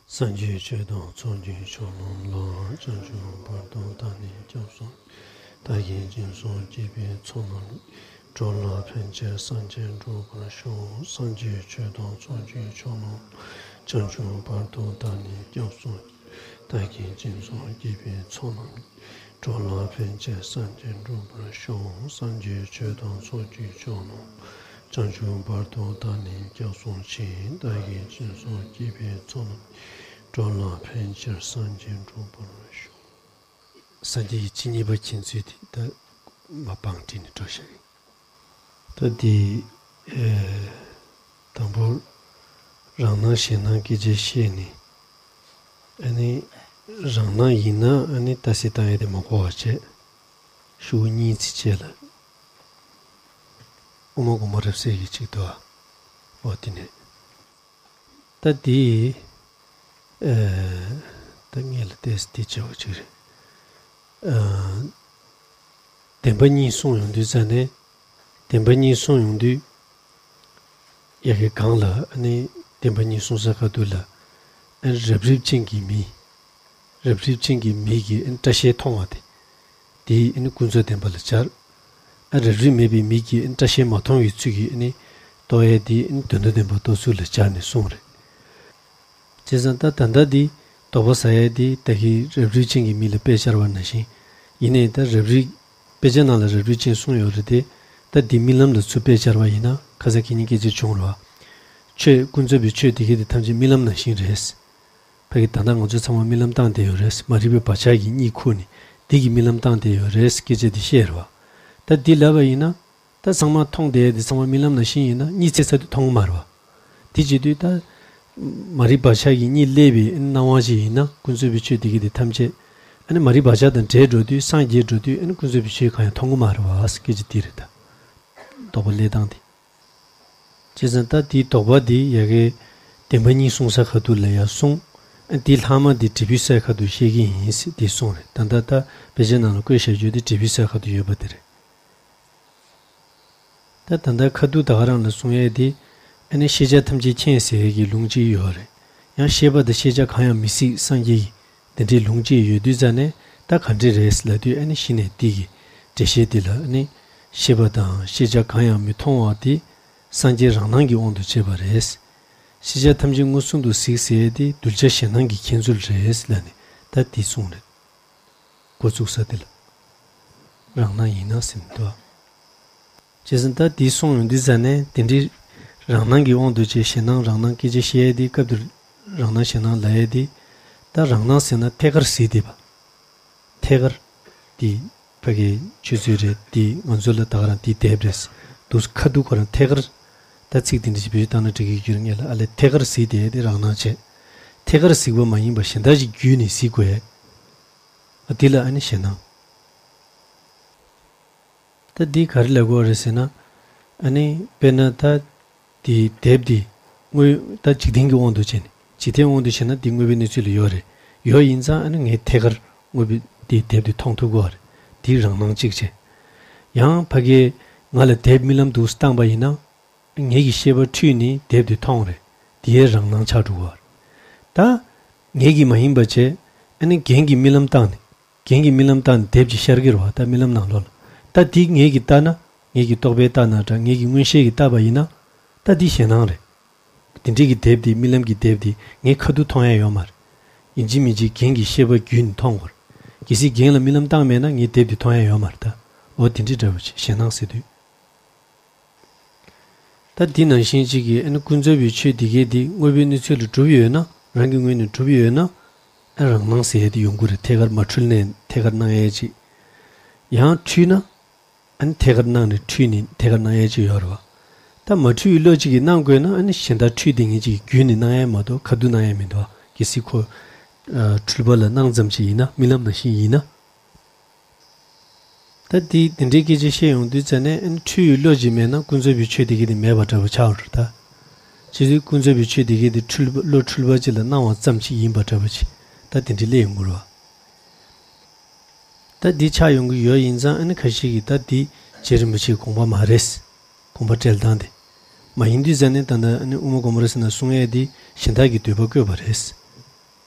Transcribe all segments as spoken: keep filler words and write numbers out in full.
སངས་རྒྱས་ཆོས་དང་ཚོགས་ཀྱི་མཆོག་རྣམས་ལ། བྱང་ཆུབ་བར་དུ་བདག་ནི་སྐྱབས་སུ། བདག་གིས་སྦྱིན་སོགས་བགྱིས་པའི་ཚོགས་རྣམས། འགྲོ་ལ་ཕན་ཕྱིར་སངས་རྒྱས་འགྲུབ་པར་ཤོག་སངས་རྒྱས་ཆོས་དང་ཚོགས་ཀྱི་མཆོག་རྣམས། བྱང་ཆུབ་བར་དུ་བདག་ནི་སྐྱབས་སུ། བདག་གིས་སྦྱིན་སོགས་བགྱིས་པའི་ཚོགས་རྣམས། འགྲོ་ལ་ཕན་ཕྱིར་སངས་རྒྱས་འགྲུབ་པར་ཤོག་སངས་རྒྱས་ཆོས་དང་ཚོགས་ཀྱི་མཆོག་རྣམས། བྱང་ཆུབ་བར་དུ་བདག་ནི་སྐྱབས་སུ་མཆི། བདག་གིས་སྦྱིན་སོགས་བགྱིས་པའི་ཚོགས་རྣམས། འགྲོ་ལ་ཕན་ཕྱིར་སངས་རྒྱས་འགྲུབ་པར་ཤོག་སངས་རྒྱས་ཀྱི་ཇི་སྙེད་པ་མཁྱེན་ཚུལ་དེ་ད་མ་པང་བྲིས་ནས་འགྲོ་བཞག་ད་དེ་ཨེ་དང་པོ་རང་སྣང་གཞན་སྣང་སྐད་ཆ་བཤད་ནས། ཨ་ནི་རང་སྣང་ཡིན་ན་ཨ་ནི་ལྟ་སྲིད་བཏང་ཡས་དེ་མ་གོ་བ་བྱས། ཤུགས་གཉིས་ཚིག་བཅད་ལ་དབུ་མ་དགོངས་པ་རབ་གསལ་གྱི་ཅིག་ཏུ་འོ་དེ་ནས། ད་དེ་ཨེ་ད་ངས་ལ་ཏེས་དེ་བྱ་བ་ཅིག་རེད། ཨ་བདེན་པ་གཉིས་གསུངས་ཡོང་དུས་ཙ་ནས། བདེན་པ་གཉིས་གསུངས་ཡོང་དུས། ཡ་གི་གང་ལ་ཨ་ནི་བདེན་པ་གཉིས་གསུངས་ས་ཁ་ཐུག་ལ། ཨ་ནི་རབ་རིབ་ཅན་གྱི་མི། རབ་རིབ་ཅན་གྱི་མི་གིས་ཨ་ནི་སྐྲ་ཤད་མཐོང་བ་དེ། དེས་ཨ་ནི་ཀུན་རྫོབ་བདེན་པ་ལ་སྦྱར། ཨ་རབ་རིབ་མེད་པའི་མི་གིས་ཨ་ནི་སྐྲ་ཤད་མ་མཐོང་བའི་ཚུལ་གྱིས་ཨ་ནི་རྟོགས་ཡས་དེ་ཨ་ནི་དོན་དམ་བདེན་པ་རྟོགས་ཚུལ་ལ་སྦྱར་ནས་གསུངས་རེད། བྱས་ཙང་ད་ད་ལྟ་འདི་དོགས་པ་ཟ་ཡས་འདི་ད་གིན་རབ་རིབ་ཅན་གྱི་མི་ལ་དཔེ་སྦྱར་བ་ནང་བཞིན། ཡིན་ནའི་ད་རབ་རིབ་དཔེ་ཆ་ནང་ལ་རབ་རིབ་ཅན་གསུངས་ཡོད་རེད་དེ། ད་འདི་རྨི་ལམ་ལ་ཚུར་དཔེ་སྦྱར་བ་ཡིན་ན་ཁ་སང་ཁེ་ཉིན་སྐད་ཆ་བྱུང་རེད་བ། ཆོས་ཀུན་རྫོབ་པའི་ཆོས་དེ་གའི་དེ་ཐམས་ཅད་རྨི་ལམ་ནང་བཞིན་རེད། ཕ་གི་ད་ལྟ་ང་ཚོ་ཚང་མ་རྨི་ལམ་བཏང་བསྡད་ཡོད་རེད། མ་རིག་པའི་བག་ཆགས་ཀྱིས་གཉིད་ཁུག་ནས་འདི་གི་རྨི་ལམ་བཏང་བསྡད་ཡོད་རེད་སྐད་ཆ་དེ་བཤད་རེད་བ། ད་འདི་ལབ་པ་ཡིན་ན། ད་ཚང་མ་མཐོང་བསྡད་དེ་ཚང་མ་རྨི་ལམ་ནང་བཞིན་ཡིན་ན་གཉིད་སད་ཚར་དུས་མཐོང་གི་མ་རེད་བ། དེ་བྱེད་དུས་ད། མ་རིག་བག་ཆགས་ཀྱིས་གཉིད་སླེབས་པའི་སྣང་བ་ཞིག་ཡིན་ན་ཀུན་རྫོབ་པའི་ཆོས་དེ་གའི་དེ་ཐམས་ཅད། ཨ་ནི་མ་རིག་བག་ཆགས་དང་བྲལ་འགྲོ་དུས་སངས་རྒྱས་འགྲོ་དུས་ཨ་ནི་ཀུན་རྫོབ་པའི་ཆོས་གང་ཡང་མཐོང་གི་མ་རེད་བ་སྐད་ཆ་དེ་རེད་ད། དོགས་པ་སླེབས་སྟངས་དེ། བྱས་ཙང་ད་དེའི་དོགས་པ་དེ་ཡ་གི་བདེན་པ་གཉིས་གསུངས་ས་ཁ་ཐུག་ལ་ཡ་གསུངས། ཨ་དེ་ལྷག་མ་དེ་འབྲས་བུའི་སའི་ཁ་ཐུག་བཤད་ཀྱི་ཡིན་ཟེར་དེ་གསུངས་རེད། ད་ལྟ་ད་དཔེ་ཆ་ནང་ལ་བཀོད་བཞག་རྒྱུ་དེ་འབྲས་བུའི་སའི་ཁ་ཐུག་ཡོད་པ་དེ་རེད། ད་ད་ལྟ་ཁ་ཐུག་ད་ག་རང་ལ་གསུང་ཡས་དེ། ཨ་ནི་ཤེས་བྱ་ཐམས་ཅད་མཁྱེན་ཟེར་ཡས་ཀྱི་ལུང་གཅིག་ཡོད་རེད། ཡང་ཤེས་པ་དང་ཤེས་བྱ་གང་ཡང་མི་སྲིད་སངས་རྒྱས་ཀྱི་དེ་འདྲའི་ལུང་གཅིག་ཡོད་དུས་ཙ་ནས་ད་ག་འདྲ་རེད་ལབ་དུས་ཨ་ནི་གཞི་ནས་འདི་གི་འགྲེལ་བཤད་འདི་ལ་ཨ་ནི་ཤེས་པ་དང་ཤེས་བྱ་གང་ཡང་མི་མཐོང་བ་དེ་སངས་རྒྱས་རང་སྣང་གི་དབང་དུ་བྱས་པ་རེད། ཤེས་བྱ་ཐམས་ཅད་མངོན་སུམ་དུ་གཟིགས་ཟེར་ཡས་དེ་གདུལ་བྱ་གཞན་སྣང་གི་མཁྱེན་ཚུལ་རེད་ལབ་ནས་ད་འདི་གསུངས་རེད། འགོ་བཙུགས་ས་དེ་ལ་རང་སྣང་ཡིན་ན་ཟེར་མི་འདུག་བྱས་ཙང་ད་འདི་གསུངས་ཡོང་དུས་ཙ་ནས་དེ་འདྲའི་རང་སྣང་གི་དབང་དུ་བྱས་གཞན་སྣང་རང་སྣང་སྐད་ཆ་བཤད་ཡས་དེ་སྐབས་དེར་རང་སྣང་གཞན་སྣང་ལབ་ཡས་དེ། ད་རང་སྣང་ཟེར་ན་ཐད་ཀར་གཟིགས་བསྡད་པ། ཐད་ཀར། དེ་ཕ་གིའི་ཆུ་ཚོད་རེད་དེ་ང་ཚོ་ལ་ད་ག་རང་དེ་དེབ་རེད། འདུག་ཁ་ཐུག་ཁོ་རང་ཐད་ཀར། ད་ཚིག་དེ་འདྲ་ཞིག་བེད་སྤྱོད་བཏང་ན་འགྲིག་གི་རྒྱུ་རེད་ངས་ལ་ཨ་ལས་ཐད་ཀར་གཟིགས་བསྡད་དེ་རང་སྣང་བྱས། ཐད་ཀར་གཟིགས་པ་མ་ཡིན་པ་གཞན་དག་ཅིག་བརྒྱུད་ནས་གཟིགས་དགོས་ཡས། ཨ་དེ་ལ་ཨ་ནི་གཞན་སྣང་། ད་འདི་ག་རེ་ལབ་དགོས་རེད་ཟེར་ན། ཨ་ནི་དཔེར་ན་ད། དེའི་དེབ་དེ་དངོས་ད་འཇིག་རྟེན་གྱི་དབང་དུ་བྱས་ནས་འཇིག་རྟེན་དབང་དུ་བྱས་ན་འདི་དངོས་པོའི་གནས་ཚུལ་ལ་ཡོད་རེད། ཡོད་ཡིན་ཙང་ཨ་ནི་ངས་ཐད་ཀར་དངོས་པོའི་དེའི་དེབ་དེ་མཐོང་ཐུབ་ཀྱི་ཡོད་རེད། དེའི་རང་སྣང་གཅིག་བྱས། ཡང་ཕ་གིའི་ང་ལ་དེབ་རྨི་ལམ་དུ་བཏང་པ་ཡིན་ན། ངེད་ཀྱི་ཤེས་པ་འཁྲུལ་ནས་དེབ་དེ་མཐོང་རེད། དེའི་རང་སྣང་ཆགས་འགྲོ་གི་ཡོད་རེད། ད། ངེད་ཀྱི་མ་ཡིན་པ་བྱས། ཨ་ནི་རྒན་གྱི་རྨི་ལམ་བཏང་ནས། རྒན་གྱི་རྨི་ལམ་བཏང་ནས་དེབ་ཅིག་ཤར་གྱི་རེད་བ་ད་རྨི་ལམ་ནང་ལོགས་ལ། ད་དེ་ངེད་ཀྱིས་བལྟས་ན། ངེད་ཀྱི་རྟོག་པས་བལྟས་ན་འདྲ་ངེད་ཀྱི་མངོན་ཤེས་ཀྱིས་བལྟས་པ་ཡིན་ན། ད་འདི་གཞན་སྣང་རེད། དེ་འདྲའི་གི་དེབ་དེ་རྨི་ལམ་གྱི་དེབ་དེ་ངའི་ཁ་ཐུག་མཐོང་ཡ་ཡོད་མ་རེད། ཡིན་གཅིག་མིན་གཅིག་རྒན་གྱི་ཤེས་པ་བརྒྱུད་ནས་མཐོང་དགོས་རེད། གལ་སྲིད་རྒན་ལ་རྨི་ལམ་བཏང་མེད་ན་ངའི་དེབ་དེ་མཐོང་ཡ་ཡོད་མ་རེད་ད། འོ་དེ་འདྲའི་འདྲ་བོ་ཅིག་གཞན་སྣང་ཟེར་དུས། ད་འདི་ནང་བཞིན་གཅིག་གིས་ཨ་ནི་ཀུན་རྫོབ་པའི་ཆོས་འདི་གས་འདི་དངོས་པོའི་གནས་ཚུལ་ལ་གྲུབ་ཡོད་ན་རང་གི་ངོས་ནས་གྲུབ་ཡོད་ན། ཨ་རང་སྣང་ཟེར་ཡས་དེ་ཡོང་གི་རེད་ཐད་ཀར་མ་འཁྲུལ་ནས་ཐད་ཀར་སྣང་ཡས་ཅིག་ཡང་འཁྲུལ་ན། ཨ་ནི་ཐད་ཀར་སྣང་ནས་འཁྲུལ་ནས་ཐད་ཀར་སྣང་ཡས་ཅིག་ཡོད་རེད་བ། ད་མ་འཁྲུལ་བའི་བློ་གཅིག་གིས་སྣང་དགོས་ན་ཨ་ནི་གཞན་དག་འཁྲུལ་བསྡད་མཁན་ཅིག་གིས་བརྒྱུད་ནས་སྣང་ཡས་མ་གཏོགས་ཁ་ཐུག་སྣང་ཡས་མི་འདུག་བ། གལ་སྲིད་ཁོ། ཨ་འཁྲུལ་པ་ལ་སྣང་ཙམ་ཅིག་ཡིན་ན་རྨི་ལམ་ནང་བཞིན་ཡིན་ན། ད་དེ་དེ་འདྲའི་སྐད་ཆ་བཤད་ཡོང་དུས་ཙ་ནས་ཨ་ནི་འཁྲུལ་བའི་བློ་ཅིག་མེད་ན་ཀུན་རྫོབ་པའི་ཆོས་དེ་གས་དེ་མེད་པ་འདྲ་བོ་ཆགས་འགྲོ་ད། བྱས་ཙང་ཀུན་རྫོབ་པའི་ཆོས་དེ་གས་དེ་འཁྲུལ་པ་བློ་འཁྲུལ་པ་ཅིག་ལ་སྣང་བ་ཙམ་ཅིག་ཡིན་པ་འདྲ་བོ་ཅིག་ད་དེ་འདྲའི་སླེབས་ཡོང་གི་རེད་བ། ད་འདི་ཆགས་ཡོང་གི་ཡོད་ཡིན་ཙང་ཨ་ནི་ཁ་ཤས་ཀྱིས་ད་འདི་རྗེ་རིན་པོ་ཆེའི་དགོངས་པ་མ་རེད། དགོངས་པ་འགྲེལ་སྟངས་དེ། མ་ཡིན་དུས་ཙ་ནས་ད་ལྟ་ཨ་ནི་དབུ་མ་དགོངས་པ་རབ་གསལ་ནང་གསུང་ཡས་འདི་གཞན་དག་གི་འདོད་པ་བཀོད་པ་རེད།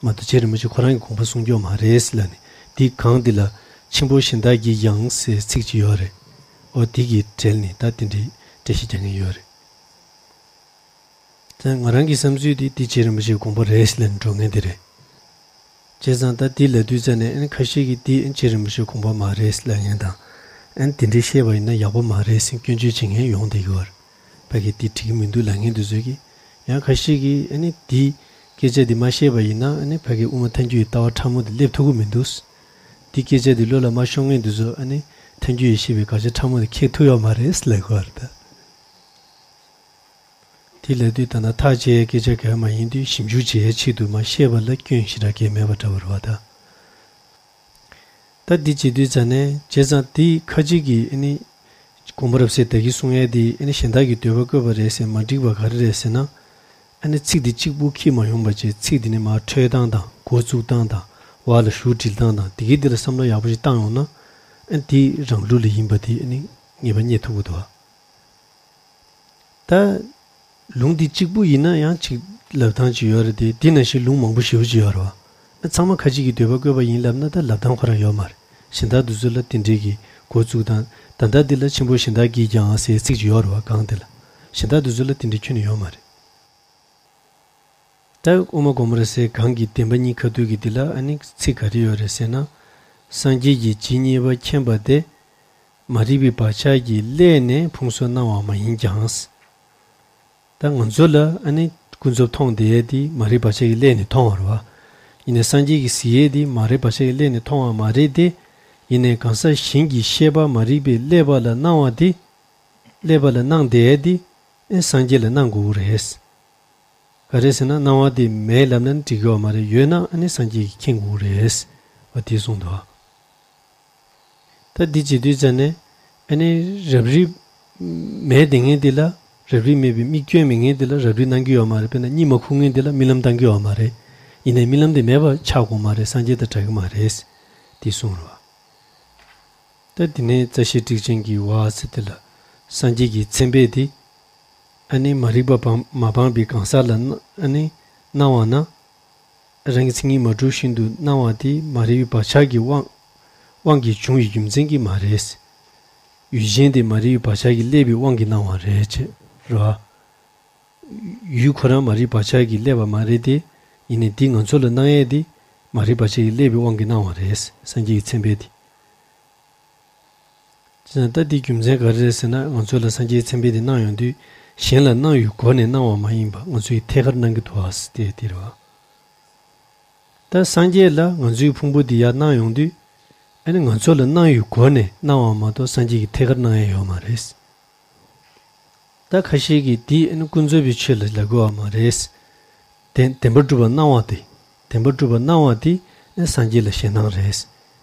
མ་གཏོགས་རྗེ་རིན་པོ་ཆེ་ཁོ་རང་གི་དགོངས་པ་གསུང་རྒྱུ་མ་རེད་ལབ་ནས། འདི་གང་འདི་ལ་ཆེན་པོ་གཞན་དག་གིས་ཀྱང་ཟེར་ཚིག་ཅིག་ཡོད་རེད། འོ་འདི་གི་གྲལ་ནས་ད་དེ་འདྲའི་འགྲེལ་བཤད་རྒྱག་མཁན་ཡོད་རེད། ད་ང་རང་གི་བསམ་ཚུལ་འདི་འདི་རྗེ་རིན་པོ་ཆེའི་དགོངས་པ་རེད་ལབ་ནས་འགྲོ་མཁན་དེ་རེད། བྱས་ཙང་ད་འདི་ལབ་དུས་ཙ་ནས་ཨ་ནི་ཁ་ཤས་ཀྱིས་འདི་ཨ་ནི་རྗེ་རིན་པོ་ཆེའི་དགོངས་པ་མ་རེད་ལབ་མཁན་དང་། ཨ་ནི་དེ་འདྲའི་བཤད་པ་ཡིན་ན་ཡག་པོ་མ་རེད་ཟེར་སྐྱོན་བརྗོད་བྱེད་མཁན་ཡོང་བསྡད་ཀྱི་ཡོད་རེད། ཕ་གི་འདི་འགྲིག་གི་མི་འདུག་ལབ་མཁན་དེ་ཚོས་ཀྱིས། ཡང་ཁ་ཤས་ཀྱིས་ཨ་ནི་འདི་སྐད་ཆ་འདི་མ་བཤད་པ་ཡིན་ན་ཨ་ནི་ཕ་གི་དབུ་མ་ཐལ་འགྱུར་ཡི་ལྟ་བ་ཕྲ་མོ་འདི་སླེབས་ཐུབ་ཀྱི་མི་འདུག་འདི་སྐད་ཆ་འདི་བློ་ལ་མ་ཤོང་མཁན་དེ་ཚོ་ཨ་ནི་ཐལ་འགྱུར་ཡེ་ཤེས་པའི་དགག་བྱ་ཕྲ་མོ་འདི་འཁྱེར་ཐུབ་ཡོད་མ་རེད་ལབ་ཀྱི་ཡོད་རེད་ད། དེ་ལབ་དུས་ད་ལྟ་ཐག་བཅད་ཡའི་སྐད་ཆ་གང་ཡང་མ་ཡིན་དུས་ཞིབ་འཇུག་བྱེད་ཡའི་ཆེད་དུ་མ་བཤད་པ་ལ་སྐྱོན་ཞེ་དྲག་གང་ཡང་མེད་པ་འདྲ་བོ་རེད་བ་ད། ད་འདི་བྱེད་དུས་ཙ་ནས་བྱས་ཙང་འདི་ཁ་ཅིག་གིས་ཨ་ནི་དགོངས་པ་རབ་གསལ་ད་གིན་གསུང་ཡས་འདི་ཨ་ནི་གཞན་དག་གི་འདོད་པ་བཀོད་པ་རེད་ཟེར་མ་འགྲིག་པ་ག་རེ་རེད་ཟེར་ན། ཨ་ནི་ཚིག་འདི་གཅིག་པུ་འཁྱེར་མ་ཡོང་པ་བྱས་ཚིག་འདི་ནི་མར་འཕྲོས་སྟངས་དང་འགོ་བཙུགས་སྟངས་དང་བར་ལ་གཞུག་འགྲིལ་སྟངས་དང་འདི་གའི་འདི་ལ་བསམ་བློ་ཡག་པོ་ཞིག་བཏང་ཡོང་ན། ཨ་ནི་འདི་རང་ལུགས་ལ་ཡིན་པ་འདི་ཨ་ནི་ངེས་པ་རྙེད་ཐུབ་ཀྱི་འདུག་ཨ། ད། ལུང་འདི་གཅིག་པུ་ཡིན་ན་ཡང་གཅིག་ལབ་སྟངས་ཅིག་ཡོད་རེད་དེ། འདི་ནང་བཞིན་ལུང་མང་པོ་ཞེ་པོ་ཅིག་ཡོད་རེད་བ། ཨ་ཚང་མ་ཁ་ཅིག་གིས་འདོད་པ་བཀོད་པ་ཡིན་ལབ་ན་ད་ལབ་སྟངས་ཁོ་རང་ཡོད་མ་རེད། གཞན་དག་དེ་ཚོ་ལ་དེ་འདྲའི་གི་འགོ་བཙུགས་དང་། ད་ལྟ་འདི་ལ་ཆེན་པོ་གཞན་དག་གིས་ཀྱང་ཟེར་ཚིག་ཅིག་ཡོད་རེད་བ་གང་དེ་ལ། གཞན་དག་དེ་ཚོ་ལ་དེ་འདྲའི་ཁྱོན་ནས་ཡོད་མ་རེད། ད་དབུ་མ་དགོངས་པ་རབ་གསལ་གང་གི་བདེན་པ་གཉིས་ཁ་ཐུག་གི་འདི་ལ་ཨ་ནི་ཚིག་ག་རེ་ཡོད་རེད་ཟེར་ན། སངས་རྒྱས་ཀྱིས་ཇི་སྙེད་པ་མཁྱེན་པ་དེ། མ་རིག་པའི་བག་ཆགས་ཀྱི་སླད་ནས་ཕུང་སོགས་སྣང་བ་མ་ཡིན་ཀྱང་། ད་ང་ཚོ་ལ་ཨ་ནི་ཀུན་རྫོབ་མཐོང་བསྡད་ཡས་དེ་མ་རིག་བག་ཆགས་ཀྱི་སླད་ནས་མཐོང་བ་རེད་བ། ཡིན་ནའི་སངས་རྒྱས་ཀྱིས་གཟིགས་ཡས་དེ་མ་རིག་བག་ཆགས་ཀྱི་སླད་ནས་མཐོང་བ་མ་རེད་དེ། ཡིན་ནའི་གང་ཟག་གཞན་གྱི་ཤེས་པ་མ་རིག་པའི་ཀླད་པ་ལ་སྣང་བ་དེ། ཀླད་པ་ལ་སྣང་བསྡད་ཡས་དེ། ཨེ་སངས་རྒྱས་ལ་སྣང་དགོས་རེད། ག་རེ་ཟེར་ན་སྣང་བ་དེ་མེད་ལབ་ན་འགྲིག་གི་ཡོད་མ་རེད། ཡོད་ན་ཨ་ནི་སངས་རྒྱས་ཀྱིས་མཁྱེན་དགོས་རེད། འོ་དེ་གསུངས་འདུག་ཨ། ད་འདི་བྱེད་དུས་ཙ་ནས་ཨ་ནི་རབ་རིབ་མེད་བསྡད་མཁན་དེ་ལ། རབ་རིབ་མེད་པའི་མིག་སྐྱོན་མེད་མཁན་དེ་ལ་རབ་རིབ་སྣང་གི་ཡོད་མ་རེད། དཔེར་ན་གཉིད་མ་ཁུག་མཁན་དེ་ལ་རྨི་ལམ་བཏང་གི་ཡོད་མ་རེད། ཡིན་ནའི་རྨི་ལམ་དེ་མེད་པ་ཆགས་དགོས་མ་རེད། སངས་རྒྱས་དང་འདྲ་གི་མ་རེད། དེ་གསུངས་རེད་བ། ད་དེ་ནས་རྩ་ཤེ་ཊཱིཀ་ཆེན་གྱི་བ་ཟེར་དེ་ལ། སངས་རྒྱས་ཀྱི་མཚན་དཔེ་དེ། ཨ་ནི་མ་རིག་པ་སྤང་མ་སྤངས་པའི་གང་ཟག་ལ་སྣ་ཨ་ནི་སྣང་བ་ན། རང་གི་མཚན་ཉིད་མ་གྲུབ་བཞིན་དུ་སྣང་བ་དེ་མ་རིག་པའི་བག་ཆགས་ཀྱི་དབང་དབང་གིས་བྱུང་བའི་རྒྱུ་མཚན་གྱིས་མ་རེད། ཡུལ་ཅན་དེ་མ་རིག་པའི་བག་ཆགས་ཀྱི་བསླད་པའི་དབང་གིས་སྣང་བ་རེད་ཅེས་རེད་བ། ཡུལ་ཁོ་རང་མ་རིག་པའི་བག་ཆགས་ཀྱིས་བསླད་པ་མ་རེད་དེ། ཡིན་ནའི་འདི་ང་ཚོ་ལ་སྣང་ཡས་དེ་མ་རིག་པའི་བག་ཆགས་ཀྱིས་བསླད་པའི་དབང་གིས་སྣང་བ་རེད། སངས་རྒྱས་ཀྱི་མཚན་དཔེ་དེ། ཅེས་ན་ད་འདི་རྒྱུ་མཚན་ག་རེ་རེད་ཟེར་ན། ང་ཚོ་ལ་སངས་རྒྱས་མཚན་དཔེ་འདི་གནང་ཡོང་དུས་གཞན་ལ་གནང་བའི་སྒོ་ནས་གནང་བ་མ་ཡིན་པ་ང་ཚོ་ཡི་ཐད་ཀར་གནང་གི་འདུག་ཨ་ཟེར་ཏེ་འདི་རེད་བ། ད་སངས་རྒྱས་ལ་ང་ཚོའི་ཕུང་པོ་འདི་ཡར་གནང་ཡོང་དུས། ཨ་ནི་ང་ཚོ་ལ་གནང་བའི་སྒོ་ནས་གནང་བ་མ་གཏོགས་སངས་རྒྱས་ཀྱིས་ཐད་ཀར་གནང་ཡ་ཡོད་མ་རེད། ད་ཁ་ཤས་ཀྱིས་འདི་ཨ་ནི་ཀུན་རྫོབ་པའི་ཆོས་ལ་ལབ་དགོས་པ་མ་རེད། བདེན་བདེན་པར་གྲུབ་པ་སྣང་བ་དེ། བདེན་པར་གྲུབ་པ་སྣང་བ་དེ་ཨ་ནི་སངས་རྒྱས་ལ་ཞེད་སྣང་རེད།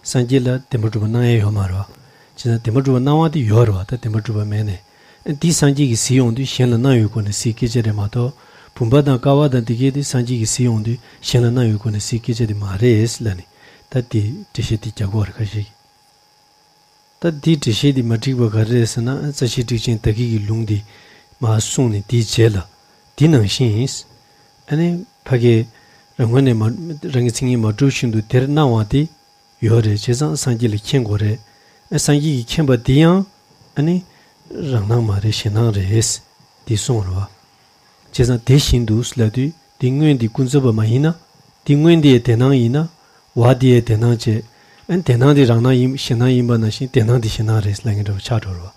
སངས་རྒྱས་ལ་བདེན་པར་གྲུབ་པ་སྣང་ཡ་ཡོད་མ་རེད་བ། བྱས་ན་བདེན་པར་གྲུབ་པ་སྣང་བ་དེ་ཡོད་རེད་བ། ད་བདེན་པར་གྲུབ་པ་མེད་ནས། ཨ་ནི་འདི་སངས་རྒྱས་ཀྱིས་གཟིགས་ཡོང་དུས་གཞན་ལ་སྣང་བའི་སྒོ་ནས་གཟིགས་སྐད་ཆ་རེད་མ་གཏོགས། བུམ་པ་དང་ཀ་བ་དང་དེ་གས་དེ་སངས་རྒྱས་ཀྱིས་གཟིགས་ཡོང་དུས་གཞན་ལ་སྣང་བའི་སྒོ་ནས་གཟིགས་སྐད་ཆ་དེ་མ་རེད་ལབ་ནས། ད་དེ་འགྲེལ་བཤད་དེ་རྒྱག་གི་ཡོད་རེད་ཁ་ཤས་ཀྱིས། ད་འདིའི་འགྲེལ་བཤད་འདི་མ་འགྲིག་པ་ག་རེ་རེད་ཟེར་ན། རྩ་ཤེ་ཊཱིཀ་ཆེན་ད་གིན་གྱི་ལུང་འདི་མར་གསུངས་ནས་དེའི་རྗེས་ལ། འདི་ནང་བཞིན། ཨ་ནི་ཕ་གིའི་རང་ངོས་ནས་མ་རང་གི་མཚན་ཉིད་མ་གྲུབ་བཞིན་དུ་དེར་སྣང་བ་དེ་ཡོད་རེད། བྱས་ཙང་སངས་རྒྱས་ལ་མཁྱེན་དགོས་རེད། ཨ་སངས་རྒྱས་ཀྱིས་མཁྱེན་པ་འདི་ཡང་ཨ་ནི་རང་སྣང་མ་རེད། ཞེད་སྣང་རེད། འདི་གསུངས་རེད་བ། བྱས་ཙང་དེ་བཞིན་དུ་ལབ་དུས་འདི་སྔོན་འདི་ཀུན་རྫོབ་པ་མ་ཡིན་ན། འདི་སྔོན་འདི་ཡང་དེ་སྣང་ཡིན་ན། བ་འདི་ཡང་དེ་སྣང་བྱས། ཨ་ནི་དེ་སྣང་འདི་རང་སྣང་ཡིན་ཞེད་སྣང་ཡིན་པ་ནང་བཞིན་དེ་སྣང་འདི་ཞེད་སྣང་རེད་ལབ་མཁན་འདྲ་བོ་ཆགས་འགྲོ་རེད་བ།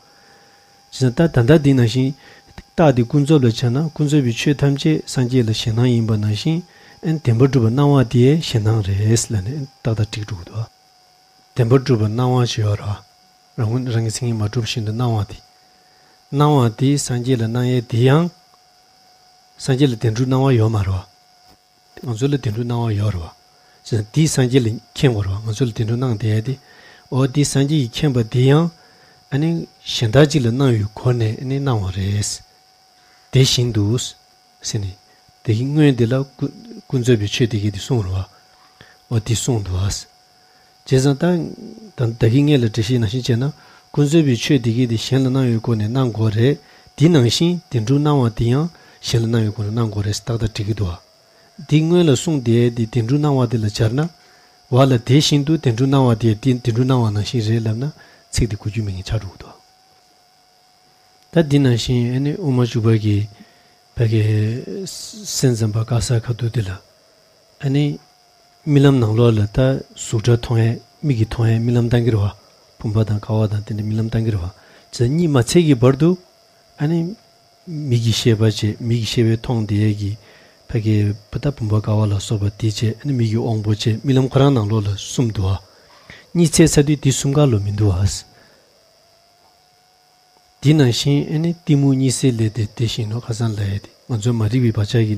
བྱས་ཙང་ད་ད་ལྟ་འདི་ནང་བཞིན་རྟགས་འདི་ཀུན་རྫོབ་ལ་ཆ་ན་ཀུན་རྫོབ་པའི་ཆོས་ཐམས་ཅད་སངས་རྒྱས་ལ་ཞེད་སྣང་ཡིན་པ་ནང་བཞིན། ཨ་ནི་བདེན་པར་གྲུབ་པ་སྣང་བ་འདི་ཡང་ཞེད་སྣང་རེད་ལབ་ནས་ཨ་ནི་ཏག་ཏག་འགྲིག་འགྲོ་གི་འདུག་བ། བདེན་པར་གྲུབ་པ་སྣང་བ་ཞིག་ཡོད་རེད་བ། རང་ངོས་རང་གི་མཚན་ཉིད་མ་གྲུབ་བཞིན་དུ་སྣང་བ་དེ། སྣང་བ་དེ་སངས་རྒྱས་ལ་སྣང་ཡས་དེ་ཡང་། སངས་རྒྱས་ལ་བདེན་གྲུབ་སྣང་བ་ཡོད་མ་རེད་བ། ང་ཚོ་ལ་བདེན་གྲུབ་སྣང་བ་ཡོད་རེད་བ། བྱས་ཙང་དེ་སངས་རྒྱས་ལ་མཁྱེན་དགོས་རེད་བ། ང་ཚོ་ལ་བདེན་གྲུབ་སྣང་བསྡད་ཡས་དེ། འོ་དེ་སངས་རྒྱས་ཀྱིས་མཁྱེན་པ་དེ་ཡང་། ཨ་ནི་གཞན་དག་ཅིག་ལ་སྣང་བའི་སྒོ་ནས་ཨ་ནི་སྣང་བ་རེད། དེ་བཞིན་དུ། ཟེར་ནས། དེ་གི་སྔོན་དེ་ལ་ཀུན་ཀུན་རྫོབ་པའི་ཆོས་དེ་གས་དེ་གསུངས་རེད་བ། འོ་དེ་གསུངས་འདུག་བ། བྱས་ཙང་ད་ད་ད་གིན་ངས་ལ་འགྲེལ་བཤད་ནང་བཞིན་བྱས་ན། ཀུན་རྫོབ་པའི་ཆོས་དེ་གས་དེ་གཞན་ལ་སྣང་བའི་སྒོ་ནས་སྣང་དགོས་རེད། དེ་ནང་བཞིན་བདེན་གྲུབ་སྣང་བ་དེ་ཡང་གཞན་ལ་སྣང་བའི་སྒོ་ནས་སྣང་དགོས་རེད་ཟེར་ཏག་ཏག་འགྲིག་གི་འདུག་བ། འདི་སྔོན་ལ་གསུངས་དེ་དེ་བདེན་གྲུབ་སྣང་བ་དེ་ལ་སྦྱར་ན། བ་ལ་དེ་བཞིན་དུ་བདེན་གྲུབ་སྣང་བ་དེ་དེ་བདེན་གྲུབ་སྣང་བ་ནང་བཞིན་རེད་ལབ་ན་ཚིག་དེ་གོ་རྒྱུ་མེད་མཁན་ཆགས་འགྲོ་གི་འདུག་ད་འདི་ནང་བཞིན་ཨ་ནི་དབུ་མ་འཇུག་པ་གི་བ་གི་སེམས་ཙམ་པ་དཀར་གསལ་ཁ་ཐུག་དེ་ལ་ཨ་ནི་རྨི་ལམ་ནང་ལོགས་ལ་ད་གཟུགས་སྒྲ་མཐོང་ཡས་མིག་གིས་མཐོང་ཡས་རྨི་ལམ་བཏང་གི་རེད་བ། བུམ་པ་དང་ཀ་བ་དང་དེ་འདྲ་རྨི་ལམ་བཏང་གི་རེད་བ། དེ་གཉིད་མ་ཚད་ཀྱི་བར་དུ་ཨ་ནི་མིག་གི་ཤེས་པ་བྱས་མིག་གི་ཤེས་པས་མཐོང་བསྡད་ཡས་ཀྱི་བ་གི་བ་ད་བུམ་པ་ཀ་བ་ལ་སོགས་པ་དེ་བྱས་ཨ་ནི་མིག་གི་དབང་པོ་བྱས་རྨི་ལམ་ཁོ་རང་ནང་ལོགས་ལ་གསུམ་འདུག་བ། གཉིད་ཚད་ཚར་དུས་དེ་གསུམ་ཀ་ལོ་མི་འདུག་བ། འདི་ནང་བཞིན་ཨ་ནི་གཏི་མུག་གཉིད་སད་ལས་དེ་དེ་བཞིན་ནོ། ཁ་སང་ལ་ཡ་དེ་ང་ཚོའི་མ་རིག་པའི་བག་ཆགས་ཀྱི་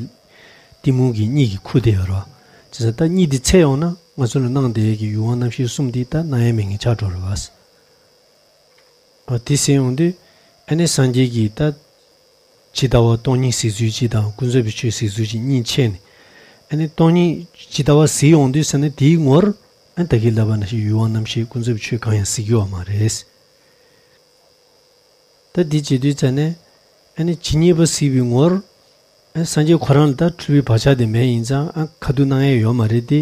གཏི་མུག་གི་གཉིད་ཀྱི་ཁུ་དེ་ཡོད་རེད་བ། བྱས་ཙང་ད་གཉིད་དེ་ཚད་ཡོང་ན་ང་ཚོ་ལ་སྣང་བསྡད་ཀྱི་ཡུལ་དབང་རྣམ་ཤེས་གསུམ་འདི་ད་སྣང་ཡས་མེད་མཁན་ཆགས་འགྲོ་རེད་བ། ཨ་དེ་ཟེར་ཡོང་དུས་ཨ་ནི་སངས་རྒྱས་ཀྱིས་ད་ཇི་ལྟ་བ་སྟོང་ཉིད་གཟིགས་ཚུལ་གཅིག་དང་ཀུན་རྫོབ་པའི་ཆོས་གཟིགས་ཚུལ་གཅིག་གཉིས་ཕྱེ་ནས། ཨ་ནི་སྟོང་ཉིད་ཇི་ལྟ་བ་གཟིགས་ཡོང་དུས་ཟེར་ན་དེའི་ངོར་ཨ་ད་གིན་ལབ་པ་ནང་བཞིན་ཡུལ་དབང་རྣམ་ཤེས་ཀུན་རྫོབ་པའི་ཆོས་གང་ཡང་གཟིགས་ཀྱི་ཡོད་མ་རེད། ད་འདི་བྱེད་དུས་ཙ་ནས་ཨ་ནི་ཇི་སྙེད་པ་གཟིགས་པའི་ངོར་ཨ་སངས་རྒྱས་ཁོ་རང་ལ་ད་འཁྲུལ་པའི་བག་ཆགས་དེ་མེད་ཡིན་ཙང་ཨ་ཁ་ཐུག་སྣང་ཡས་ཡོད་མ་རེད་དེ།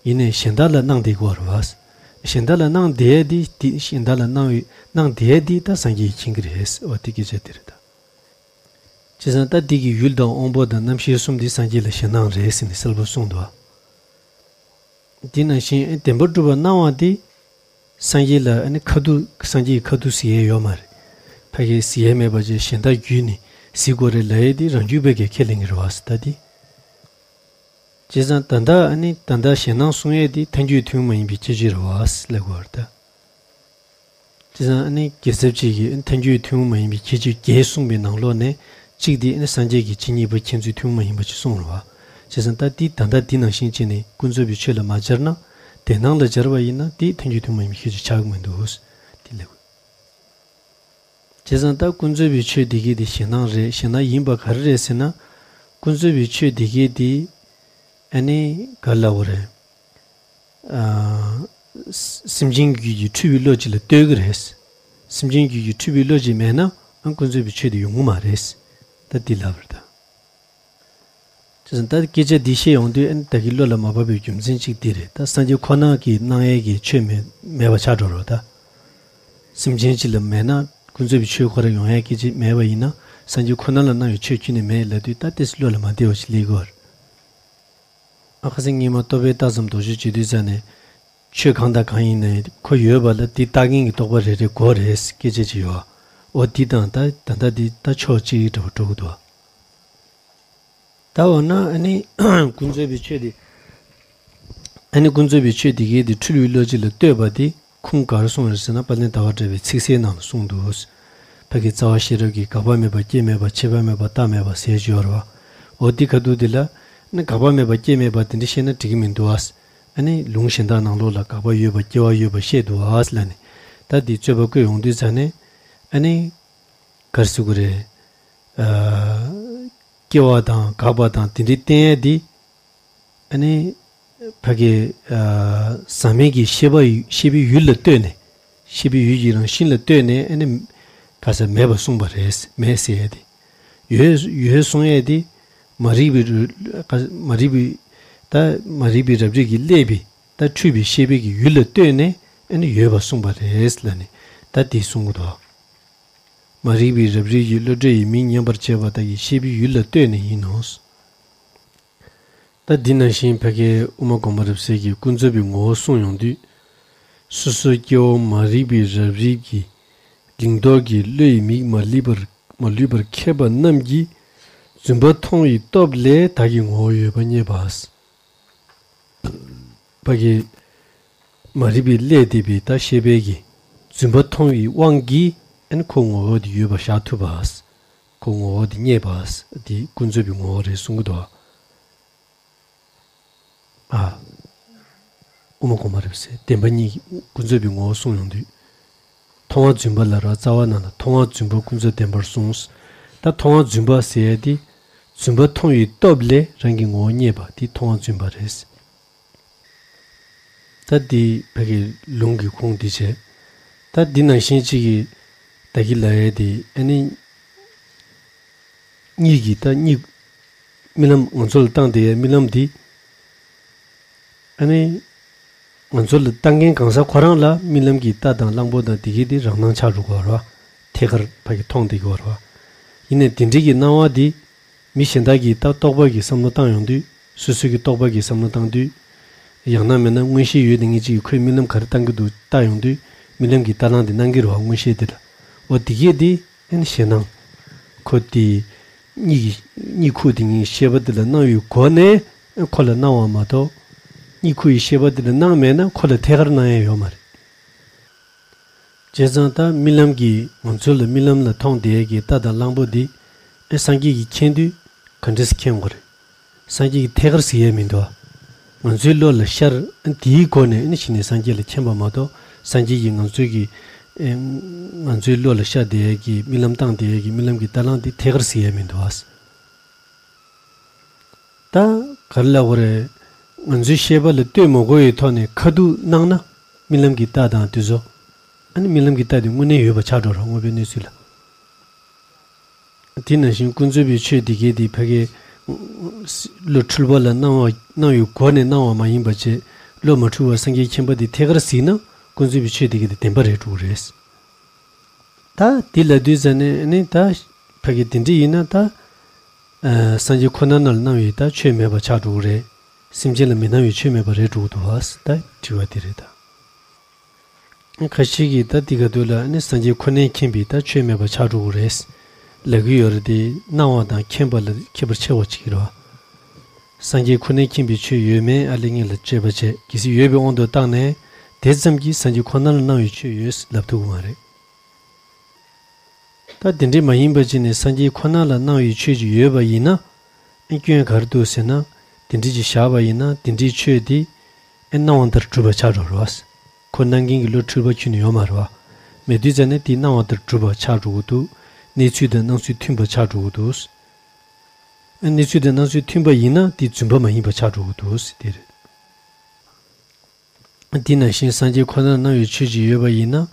ཡིན་ནའི་གཞན་དག་ལ་སྣང་བསྡད་ཀྱི་ཡོད་རེད་བ། གཞན་དག་ལ་སྣང་བསྡད་ཡས་དེ་དེ་གཞན་དག་ལ་སྣང་བའི་སྣང་བསྡད་ཡས་དེ་ད་སངས་རྒྱས་ཀྱིས་མཁྱེན་གྱི་རེད། འོ་དེ་སྐད་ཆ་དེ་རེད་ད། བྱས་ཙང་ད་འདི་གི་ཡུལ་དང་དབང་པོ་དང་རྣམ་ཤེས་གསུམ་འདི་སངས་རྒྱས་ལ་ཞེད་སྣང་རེད་ཟེར་ནས་གསལ་པོ་གསུངས་འདུག་བ། འདི་ནང་བཞིན་ཨ་བདེན་པར་གྲུབ་པ་སྣང་བ་འདི་སངས་རྒྱས་ལ་ཨ་ནི་ཁ་ཐུག་སངས་རྒྱས་ཀྱི་ཁ་ཐུག་གཟིགས་ཡས་ཡོད་མ་རེད། ཕ་གི་གཟིགས་ཡས་མེད་པ་བྱས་གཞན་དག་བརྒྱུད་ནས་གཟིགས་དགོས་རེད་ལབ་ཡས་འདི་རང་རྒྱུད་པས་ཀྱང་ཁས་ལེན་གྱི་རེད་བ་ཟེར་ད་འདི། བྱས་ཙང་ད་ལྟ་ཨ་ནི་ད་ལྟ་ཞེད་སྣང་གསུང་ཡས་འདི་ཐལ་འགྱུར་ཐུན་མོང་མ་ཡིན་པའི་ཁྱད་ཆོས་རེད་བ་ཟེར་ལབ་དགོས་རེད་ད། བྱས་ཙང་ཨ་ནི་རྒྱལ་ཚབ་ཅིག་གིས་ཨ་ནི་ཐལ་འགྱུར་ཐུན་མོང་མ་ཡིན་པའི་ཁྱད་ཆོས་བརྒྱད་གསུངས་པའི་ནང་ལོགས་ནས་གཅིག་དེ་ཨ་ནི་སངས་རྒྱས་ཀྱིས་ཇི་སྙེད་པ་མཁྱེན་ཚུལ་ཐུན་མོང་མ་ཡིན་པ་ཅིག་གསུངས་རེད་བ། བྱས་ཙང་ད་འདི་ད་ལྟ་འདི་ནང་བཞིན་བྱས་ནས་ཀུན་རྫོབ་པའི་ཆོས་ལ་མ་སྦྱར་ན། བདེན་སྣང་ལ་སྦྱར་བ་ཡིན་ན་འདི་ཐལ་འགྱུར་ཐུན་མོང་མ་ཡིན་པའི་ཁྱད་ཆོས་ཆགས་ཀྱི་མི་འདུག་དེ་ལབ། བྱས་ཙང་ད་ཀུན་རྫོབ་པའི་ཆོས་འདི་གའི་དེ་ཞེད་སྣང་རེད། ཞེད་སྣང་ཡིན་པ་ག་རེ་རེད་ཟེར་ན། ཀུན་རྫོབ་པའི་ཆོས་འདི་གའི་དེ་ཨ་ནི་ག་ལབ་དགོས་རེད། ཨ། སེམས་ཅན་རྒྱུད་ཀྱི་འཁྲུལ་པའི་བློ་གཅིག་ལ་ལྟོས་ཀྱི་རེད། སེམས་ཅན་རྒྱུད་ཀྱི་འཁྲུལ་པའི་བློ་གཅིག་མེད་ན་ཨ་ཀུན་རྫོབ་པའི་ཆོས་དེ་ཡོང་གི་མ་རེད། ད་འདི་ལབ་པ་རེད་ད། བྱས་ཙང་ད་སྐད་ཆ་འདི་བཤད་ཡོང་དུས་ཨ་ནི་ད་གིན་བློ་ལ་མ་བབས་པའི་རྒྱུ་མཚན་གཅིག་འདི་རེད། ད་སངས་རྒྱས་ཁོ་ན་གིས་སྣང་ཡས་ཀྱི་ཆོས་མེད་མེད་པ་ཆགས་འགྲོ་རོགས་ད། སེམས་ཅན་གཅིག་ལ་མེད་ན་ཀུན་རྫོབ་པའི་ཆོས་ཁོ་རང་ཡོང་ཡས་སྐད་ཅིག་མེད་པ་ཡིན་ན་སངས་རྒྱས་ཁོ་ན་ལ་སྣང་བའི་ཆོས་ཁྱོན་ནས་མེད་ལབ་དུས་ད་ཏོག་ཙམ་བློ་ལ་མ་བདེ་བ་ཞིག་སླེབས་ཀྱི་ཡོད་རེད། ཨ་ཁ་སང་སྔོན་མ་རྟོགས་པའི་རྟགས་ཙམ་དོགས་གཅོད་བྱེད་དུས་ཙ་ནས། ཆོས་གང་དང་གང་ཡིན་ནའི་ཁོ་ཡོད་པ་ལ་དེ་རྟགས་མཁན་གྱི་རྟོག་པ་རེ་རེ་དགོས་རེད་སྐད་ཆ་ཅིག་ཡོད། འོ་འདི་དང་ད་ད་ལྟ་འདི་ད་ཕྱོགས་གཅིག་འདྲ་བོ་འགྲོ་གི་འདུག་ད་འོ་ན་ཨ་ནི་ཀུན་རྫོབ་པའི་ཆོས་དེ། ཨ་ནི་ཀུན་རྫོབ་པའི་ཆོས་དེ་གའི་དེ་འཁྲུལ་བའི་བློ་གཅིག་ལ་ལྟོས་པ་དེ་ཁུངས་ག་རེ་གསུངས་རེད་ཟེར་ན། དཔལ་ལྡན་ཟླ་བ་གྲགས་པའི་ཚིག་གསལ་ནང་ལ་གསུངས་འདུག་ཕ་གི་རྩ་བ་ཤེས་རབ་ཀྱི་དགག་པ་མེད་པ་སྐྱེ་མེད་པ་ཆད་པ་མེད་པ་རྟག་མེད་པ་ཟེར་ཅིག་ཡོད་རེད་བ། འོ་འདི་ཁ་ཐུག་འདི་ལ་ནི་དགག་པ་མེད་པ་སྐྱེ་མེད་པ་དེ་འདྲ་བཤད་ན་འགྲིག་གི་མི་འདུག་ཨ། ཨ་ནི་ལུང་གཞན་དག་ནང་ལོགས་ལ་དགག་པ་ཡོད་པ་སྐྱེ་བ་ཡོད་པ་བཤད་འདུག་ཨ་ལབ་ནས། ད་འདི་རྩོད་པ་བཀོད་ཡོང་དུས་ཙ་ནས་ཨ་ནི་ག་རེ་ཟེར་དགོས་རེད། ཨ། སྐྱེ་བ་དང་འགག་པ་དང་དེ་འདྲའི་བསྟན་ཡས་འདི། ཨ་ནི། ཕ་གི། ཨ། ཟག་མེད་ཀྱི་ཤེས་པ་ཡུལ་ཤེས་པའི་ཡུལ་ལ་ལྟོས་ནས། ཤེས་པའི་ཡུལ་གྱི་རང་བཞིན་ལ་ལྟོས་ནས་ཨ་ནི། ག་ས་མེད་པར་གསུངས་པ་རེད། མེད་ཟེར་ཡས་དེ། ཡོད་ཡོད་གསུང་ཡས་དེ། མ་རིག་པའི་རུ། ག་མ་རིག་པའི། ད་མ་རིག་པའི་རབ་རིབ་ཀྱིས་བསླད་པའི་ད་འཁྲུལ་པའི་ཤེས་པའི་གི་ཡུལ་ལ་ལྟོས་ནས་ཨ་ནི་ཡོད་པར་གསུངས་པ་རེད་ལབ་ནས་ད་དེ་གསུང་གི་འདུག་མ་རིག་པའི་རབ་རིབ་ཀྱིས་བློ་གྲོས་ཡི་མིག་ཉམས་པར་བྱས་པ་དག་གི་ཤེས་པའི་ཡུལ་ལ་ལྟོས་ནས་ཡིན་ནོ། ད་འདི་ནང་བཞིན་ཕ་གིའི་དབུ་མ་དགོངས་པ་རབ་གསལ་གྱི་ཀུན་རྫོབ་པའི་ངོ་བོ་གསུངས་ཡོང་དུས། སོ་སོའི་སྐྱེ་བོ་མ་རིག་པའི་རབ་རིབ་ཀྱི་ལིང་ཏོག་གི་བློ་ཡི་མིག་མ་ལུས་པར་མ་ལུས་པར་མཁས་པ་རྣམས་ཀྱིས་རྫུན་པ་མཐོང་བའི་སྟོབས་ལས་བདག་གི་ངོ་བོ་ཡོད་པ་རྙེད་པ། ཕ་གི་མ་རིག་པའི་བསླད་བསྡད་པའི་ད་ཤེས་པའི་གི་རྫུན་པ་མཐོང་བའི་དབང་གིས་ཨ་ནི་ཁོ་ངོ་བོ་དེ་ཡོད་པར་བཞག་ཐུབ་པ། ཁོ་ངོ་བོ་དེ་རྙེད་པ། དེ་ཀུན་རྫོབ་པའི་ངོ་བོ་རེད་གསུང་གི་འདུག་ཨ། དབུ་མ་དགོངས་པ་རབ་གསལ་བདེན་པ་གཉིས་ཀྱི་ཀུན་རྫོབ་པའི་ངོ་བོ་གསུངས་ཡོང་དུས། མཐོང་བ་རྫུན་པ་ལ་ར་རྩ་བ་ནང་ལ་མཐོང་བ་རྫུན་པ་ཀུན་རྫོབ་བདེན་པར་གསུངས། ད་མཐོང་བ་རྫུན་པ་ཟེར་ཡ་དེ། རྫུན་པ་མཐོང་བའི་སྟོབས་ལས་རང་གི་ངོ་བོ་རྙེད་པ་དེ་མཐོང་བ་རྫུན་པ་རེད། ད་འདི་ཕ་གི་ལུང་གི་ཁུངས་འདི་བྱས། ད་འདི་ནང་བཞིན་གཅིག་གིས་ད་གི་ལ་ཡ་དེ་ཨ་ནི། གཉིད་ཀྱི་ད་གཉིད། རྨི་ལམ་ང་ཚོ་ལ་བཏང་དེ་ཡ་རྨི་ལམ་འདི། ཨ་ནི། ང་ཚོ་ལ་བཏང་མཁན་གང་ཟག་ཁོ་རང་ལ་རྨི་ལམ་གྱི་རྟ་དང་གླང་པོ་དང་དེ་གའི་དེ་རང་སྣང་ཆགས་འགྲོ་གི་ཡོད་རེད་བ། ཐད་ཀར་ཕ་གི་མཐོང་བསྡད་ཀྱི་ཡོད་རེད་བ། ཡིན་ནའི་དེ་འདྲའི་གི་སྣང་བ་འདི། མི་གཞན་དག་གིས་ད་རྟོག་པ་གི་བསམ་བློ་བཏང་ཡོང་དུས། སོ་སོ་གི་རྟོག་པ་གི་བསམ་བློ་བཏང་དུས། ཡང་ན་མིན་ན་མངོན་ཤེས་ཡོད་དེ་ངེས་ཅིག་གིས་ཁོས་རྨི་ལམ་ག་རེ་བཏང་གི་འདུག་བལྟ་ཡོང་དུས། རྨི་ལམ་གྱི་རྟ་གླང་དེ་སྣང་གི་རེད་བ། མངོན་ཤེས་དེ་ལ། འོ་དེ་གས་དེ་ཨ་ནི་ཞེད་སྣང་། ཁོ་དེ་གཉིད་ཀྱི་གཉིད་ཁུག་དེ་གཉིད་ཤེས་པ་དེ་ལ་སྣང་བའི་སྒོ་ནས་ཨ་ཁོ་ལ་སྣང་བ་མ་གཏོགས། གཉིད་ཁུག་གི་ཤེས་པ་དེ་ལ་སྣང་མེད་ན་ཁོ་ལ་ཐད་ཀར་སྣང་ཡ་ཡོད་མ་རེད། བྱས་ཙང་ད་རྨི་ལམ་གྱིས་ང་ཚོ་ལ་རྨི་ལམ་ལ་མཐོང་བསྡད་ཀྱི་རྟ་དང་གླང་པོ་འདི་ཨེ་སངས་རྒྱས་ཀྱིས་མཁྱེན་དུས་ག་འདྲས་སེ་མཁྱེན་དགོས་རེད། སངས་རྒྱས་ཀྱིས་ཐད་ཀར་གཟིགས་ཡས་མི་འདུག་ཨ། ང་ཚོའི་བློ་ལ་ཤར་ཨ་དེའི་སྒོ་ནས་ཨ་ནི་གཞི་ནས་སངས་རྒྱས་ལ་མཁྱེན་པ་མ་གཏོགས། སངས་རྒྱས་ཀྱིས་ང་ཚོའི་གི་ཨེ་ང་ཚོའི་བློ་ལ་ཤར་བསྡད་ཡས་ཀྱི་རྨི་ལམ་བཏང་བསྡད་ཡས་ཀྱི་རྨི་ལམ་གྱི་རྟ་གླང་འདི་ཐད་ཀར་གཟིགས་ཡས་མི་འདུག་ཨ། ད་ག་རེ་ལབ་དགོས་རེད། ང་ཚོའི་ཤེས་པ་ལ་ལྟོས་མ་དགོས་པའི་ཐོག་ནས་ཁ་ཐུག་སྣང་ན་རྨི་ལམ་གྱི་རྟ་དང་དེ་ཚོ། ཨ་ནི་རྨི་ལམ་གྱི་རྟ་དེ་དངོས་གནས་ཡོད་པ་ཆགས་འགྲོ་རོགས་དངོས་པོའི་གནས་ཚུལ་ལ། དེ་ནང་བཞིན་ཀུན་རྫོབ་པའི་ཆོས་དེ་གའི་དེ་ཕ་གའི་བློ་འཁྲུལ་པ་ལ་སྣང་བ་སྣང་བའི་སྒོ་ནས་སྣང་བ་མ་ཡིན་པ་བྱས། བློ་མ་འཁྲུལ་བར་སངས་རྒྱས་མཁྱེན་པ་དེ་ཐད་ཀར་གཟིགས་ན་ཀུན་རྫོབ་པའི་ཆོས་དེ་གའི་དེ་བདེན་པ་རེད་འགྲོ་གི་རེད། ད་དེ་ལབ་དུས་ཙ་ནས་ནི་ད་ཕ་གི་དེ་འདྲ་ཡིན་ན་ད། ཨ་སངས་རྒྱས་ཁོ་ན་ན་ལ་སྣང་བའི་ད་ཆོས་མེད་པ་ཆགས་འགྲོ་གི་རེད། སེམས་ཅན་ལ་མི་སྣང་བའི་ཆོས་མེད་པ་རེད་འགྲོ་གི་འདུག་བ། ད་དྲི་བ་དེ་རེད་ད། ཁ་ཤས་ཀྱིས་ད་འདི་ག་དུས་ལ་ནི་སངས་རྒྱས་ཁོ་ནའི་མཁྱེན་པའི་ད་ཆོས་མེད་པ་ཆགས་འགྲོ་གི་རེད་ལབ་ཀྱི་ཡོད་རེད་དེ། སྣང་བ་དང་མཁྱེན་པ་ལ་ཁྱད་པར་ཆེ་བ་ཅིག་རེད་བ། སངས་རྒྱས་ཁོ་ནའི་མཁྱེན་པའི་ཆོས་ཡོད་མེད་ཨ་ལས་ངེས་ལ་དཔྱད་པ་བྱས། གལ་སྲིད་ཡོད་པའི་དབང་དུ་བཏང་ནས་དེ་ཙམ་གྱིས་སངས་རྒྱས་ཁོ་ན་ལ་སྣང་བའི་ཆོས་ཡོད་ལབ་ཐུབ་ཀྱི་མ་རེད། ད་དེ་འདྲའི་མ་ཡིན་པ་ཅིག་ནས་སངས་རྒྱས་ཁོ་ན་ལ་སྣང་བའི་ཆོས་ཅིག་ཡོད་པ་ཡིན་ན། ཨེ་སྐྱོན་ག་རེ་འདུག་ཟེར་ན། དེ་འདྲའི་ཅིག་བཞག་པ་ཡིན་ན་དེ་འདྲའི་ཆོས་དེ་ཨེ་སྣང་བ་ལྟར་གྲུབ་པ་ཆགས་འགྲོ་རེད་བ། ཁོ་སྣང་མཁན་གྱི་བློ་འཁྲུལ་པ་ཁྱོན་ནས་ཡོད་མ་རེད་བ། མེད་དུས་ཙ་ནས་དེ་སྣང་བ་ལྟར་གྲུབ་པ་ཆགས་འགྲོ་གི་འདུག་གནས་ཚུལ་དང་སྣང་ཚུལ་མཐུན་པ་ཆགས་འགྲོ་གི་འདུག་ཨེ་གནས་ཚུལ་དང་སྣང་ཚུལ་མཐུན་པ་ཡིན་ན་དེ་རྫུན་པ་མ་ཡིན་པ་ཆགས་འགྲོ་གི་འདུག་ཟེར་དེ་རེད། དེ་ནང་བཞིན་སངས་རྒྱས་ཁོ་ནར་སྣང་བའི་ཆོས་ཅིག་ཡོད་པ་ཡིན་ན།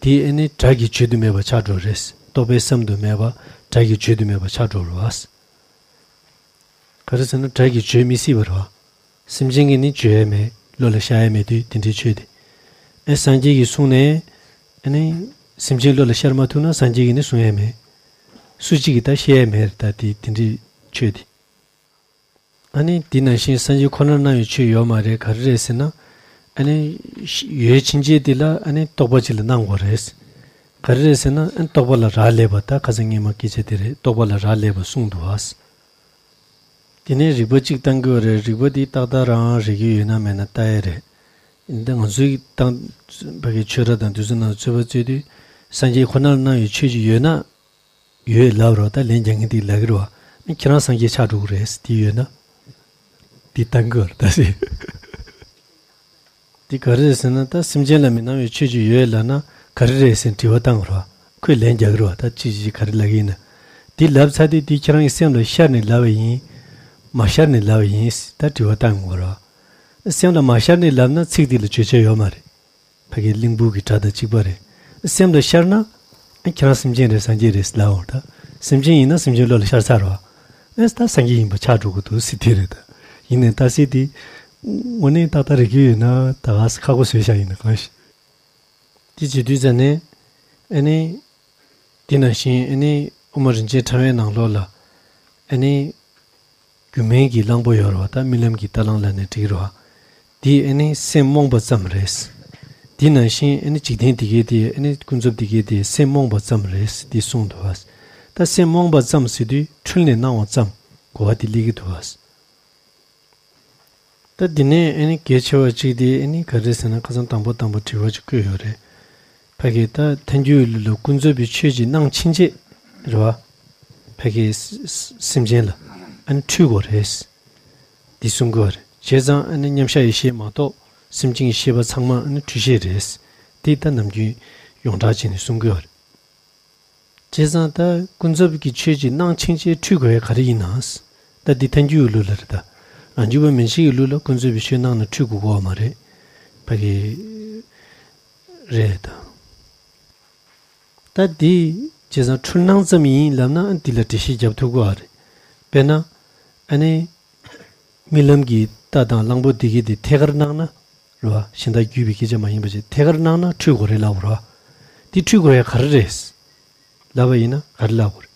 དེ་ཨེ་ནི་སྒྲ་གིས་བརྗོད་དུ་མེད་པ་ཆགས་འགྲོ་རེད། རྟོག་པས་བསམ་དུ་མེད་པ། སྒྲ་གིས་བརྗོད་དུ་མེད་པ་ཆགས་འགྲོ་རེད་བ། ག་རེ་ཟེར་ན་སྒྲ་གིས་བརྗོད་མི་སྲིད་པ་རེད་བ། སེམས་ཅན་གྱིས་ནི་བརྗོད་ཡ་མེད། བློ་ལ་ཤར་ཡ་མེད་དུས་དེ་འདྲའི་ཆོས་དེ། ཨེ་སངས་རྒྱས་ཀྱི་གསུང་ནས་ཨེ་ནི་སེམས་ཅན་བློ་ལ་ཤར་མ་ཐུབ་ན་སངས་རྒྱས་ཀྱིས་ནི་གསུང་ཡ་མེད། སུ་གཅིག་གིས་ད་བཤད་ཡ་མེད་རེད་ད་དེ་དེ་འདྲའི་ཆོས་དེ། ཨ་ནི་དེ་ནང་བཞིན་སངས་རྒྱས་ཁོ་ནར་སྣང་བའི་ཆོས་ཡོད་མ་རེད། ག་རེ་རེད་ཟེར་ན། ཨ་ནི་ཡོད་ཕྱིན་ཆད་དེ་ལ་ཨ་ནི་རྟོག་པ་ཅིག་ལ་སྣང་དགོས་རེད། ག་རེ་རེད་ཟེར་ན་ཨ་ནི་རྟོག་པ་ལ་རག་ལས་པ། ད་ཁ་སང་སྔོན་མ་སྐད་ཆ་དེ་རེད། རྟོག་པ་ལ་རག་ལས་པ་གསུངས་འདུག་བ། དེ་ནས་རིགས་པ་གཅིག་བཏང་གི་ཡོད་རེད། རིགས་པ་དེ་ཏག་ཏག་རང་རེག་གི་ཡོད་ན་མེད་ན་ལྟ་ཡ་རེད། འདི་ང་ཚོའི་ཏང་ཕ་གི་ཆོས་ར་དང་དུས་ཚོད་ནང་རྩོད་པ་རྩོད་དུས་སངས་རྒྱས་ཁོ་ནར་སྣང་བའི་ཆོས་ཅིག་ཡོད་ན། ཡོད་ལབ་རོགས། ད་ལན་རྒྱག་མཁན་དེ་ལབ་ཀྱི་རེད་བ། ཁྱེད་རང་སངས་རྒྱས་ཆགས་འགྲོ་གི་རེད། དེ་ཡོད་ན། དེ་བཏང་གི་ཡོད་རེད་ད་ཟེར། དེ་ག་རེ་རེད་ཟེར་ན་ད་སེམས་ཅན་ལ་མི་སྣང་བའི་ཆོས་ཅིག་ཡོད་ལབ་ན་ག་རེ་རེད་ཟེར་དྲི་བ་བཏང་གི་རེད་བ། ཁོས་ལན་རྒྱག་གི་རེད་བ། ད་ཅི་ཅི་ག་རེ་ལབ་ཀྱི་ཡིན་ན། དེ་ལབ་ཚར་དུས་དེ་ཁྱེད་རང་གི་སེམས་ལ་ཤར་ནས་ལབ་པ་ཡིན། མ་ཤར་ནས་ལབ་པ་ཡིན་ཟེར་ད་དྲི་བ་བཏང་གི་རེད་བ། སེམས་ལ་མ་ཤར་ནས་ལབ་ན་ཚིག་དེ་ལ་བརྗོད་བྱ་ཡོད་མ་རེད། ཕ་གི་གླིང་བུ་གི་སྒྲ་དང་གཅིག་པ་རེད། སེམས་ལ་ཤར་ན། ཨ་ཁྱེད་རང་སེམས་ཅན་རེད་སངས་རྒྱས་རེད་ལབ་འོང་ད། སེམས་ཅན་ཡིན་ན་སེམས་ཅན་བློ་ལ་ཤར་ཚར་རོ། ཨེ་ད་སངས་རྒྱས་ཡིན་པ་ཆགས་འགྲོ་གི་འདུག་ཟེར་དེ་རེད་ད། ཡིན་ནའི་ད་སྲིད་དེ། དངོས་གནས་ཏག་ཏག་རེག་གི་ཡོད་ན་ད་ག་ས་ཁག་པོ་བཟོས་བཞག་ཡིན་ན་གང་ཞིག་དེ་བྱེད་དུས་ཙ་ནས། ཨ་ནི། དེ་ནང་བཞིན་ཨ་ནི་དབུ་མ་རིན་ཆེན་ཕྲེང་བའི་ནང་ལོགས་ལ། ཨ་ནི། སྒྱུ་མའི་གི་གླང་པོ་ཡོད་རེད་བ། ད་རྨི་ལམ་གྱི་རྟ་གླང་ལབ་ནའི་འགྲིག་རེད་བ། དེ་ཨ་ནི་སེམས་རྨོངས་པ་ཙམ་རེད། དེ་ནང་བཞིན་ཨ་ནི་འཇིག་རྟེན་དེ་གའི་དེ་ཨ་ནི་ཀུན་རྫོབ་དེ་གའི་དེ་སེམས་རྨོངས་པ་ཙམ་རེད་དེ་གསུངས་འདུག་བ། ད་སེམས་རྨོངས་པ་ཙམ་ཟེར་དུས་འཁྲུལ་ནས་སྣང་བ་ཙམ་གོ་བ་དེ་སླེབས་ཀྱི་འདུག་བ། ད་དེ་ནས་ཨ་ནི་གལ་ཆེ་བ་གཅིག་དེ་ཨ་ནི་ག་རེ་ཟེར་ན་ཁ་སང་དང་པོ་དང་པོ་དྲི་བ་ཅིག་བཀོད་ཡོད་རེད། ཕ་གི་ད་ཐལ་འགྱུར་ལུགས་ལ་ཀུན་རྫོབ་པའི་ཆོས་ཅིག་སྣང་ཕྱིན་ཆད་རེད་བ། ཕ་གི་སེམས་ཅན་ལ་ཨ་ནི་འཁྲུལ་དགོས་རེད། འདི་གསུང་གི་ཡོད་རེད། བྱས་ཙང་ཨ་ནི་མཉམ་གཞག་ཡེ་ཤེས་མ་གཏོགས་སེམས་ཅན་གྱི་ཤེས་པ་ཚང་མ་ཨ་ནི་འཁྲུལ་ཤེས་རེད། འདི་ད་ནམ་རྒྱུན་ཡོངས་གྲགས་བྱས་ནས་གསུང་གི་ཡོད་རེད། བྱས་ཙང་ད་ཀུན་རྫོབ་ཀྱི་ཆོས་ཅིག་སྣང་ཕྱིན་ཆད་འཁྲུལ་དགོས་ཡ་ག་རེ་ཡིན་ནམ། ད་འདི་ཐལ་འགྱུར་ལུགས་ལ་རེད་ད། རང་རྒྱུད་པ་མན་ཆད་ཀྱི་ལུགས་ལ་ཀུན་རྫོབ་པའི་ཆོས་སྣང་ན་འཁྲུལ་དགོས་ཀྱི་ཡོད་མ་རེད། ཕ་གི་རེད་ད། ད་འདི་བྱས་ཙང་འཁྲུལ་སྣང་ཙམ་ཡིན་ལབ་ན་འདི་ལ་འགྲེལ་བཤད་རྒྱབ་ཐུབ་ཀྱི་ཡོད་རེད། དཔེར་ན། ཨ་ནི། རྨི་ལམ་གྱི་རྟ་དང་གླང་པོ་འདི་གི་དེ་ཐད་ཀར་སྣང་ན། རེད་བ། གཞན་དག་བརྒྱུད་པའི་སྐད་ཆ་མ་ཡིན་པ་ཅིག་ཐད་ཀར་སྣང་ན་འཁྲུལ་དགོས་རེད་ལབ་པ་རེད་བ། དེ་འཁྲུལ་དགོས་ཡ་ག་རེ་རེད། ལབ་པ་ཡིན་ན་ག་རེ་ལབ་དགོས་རེད།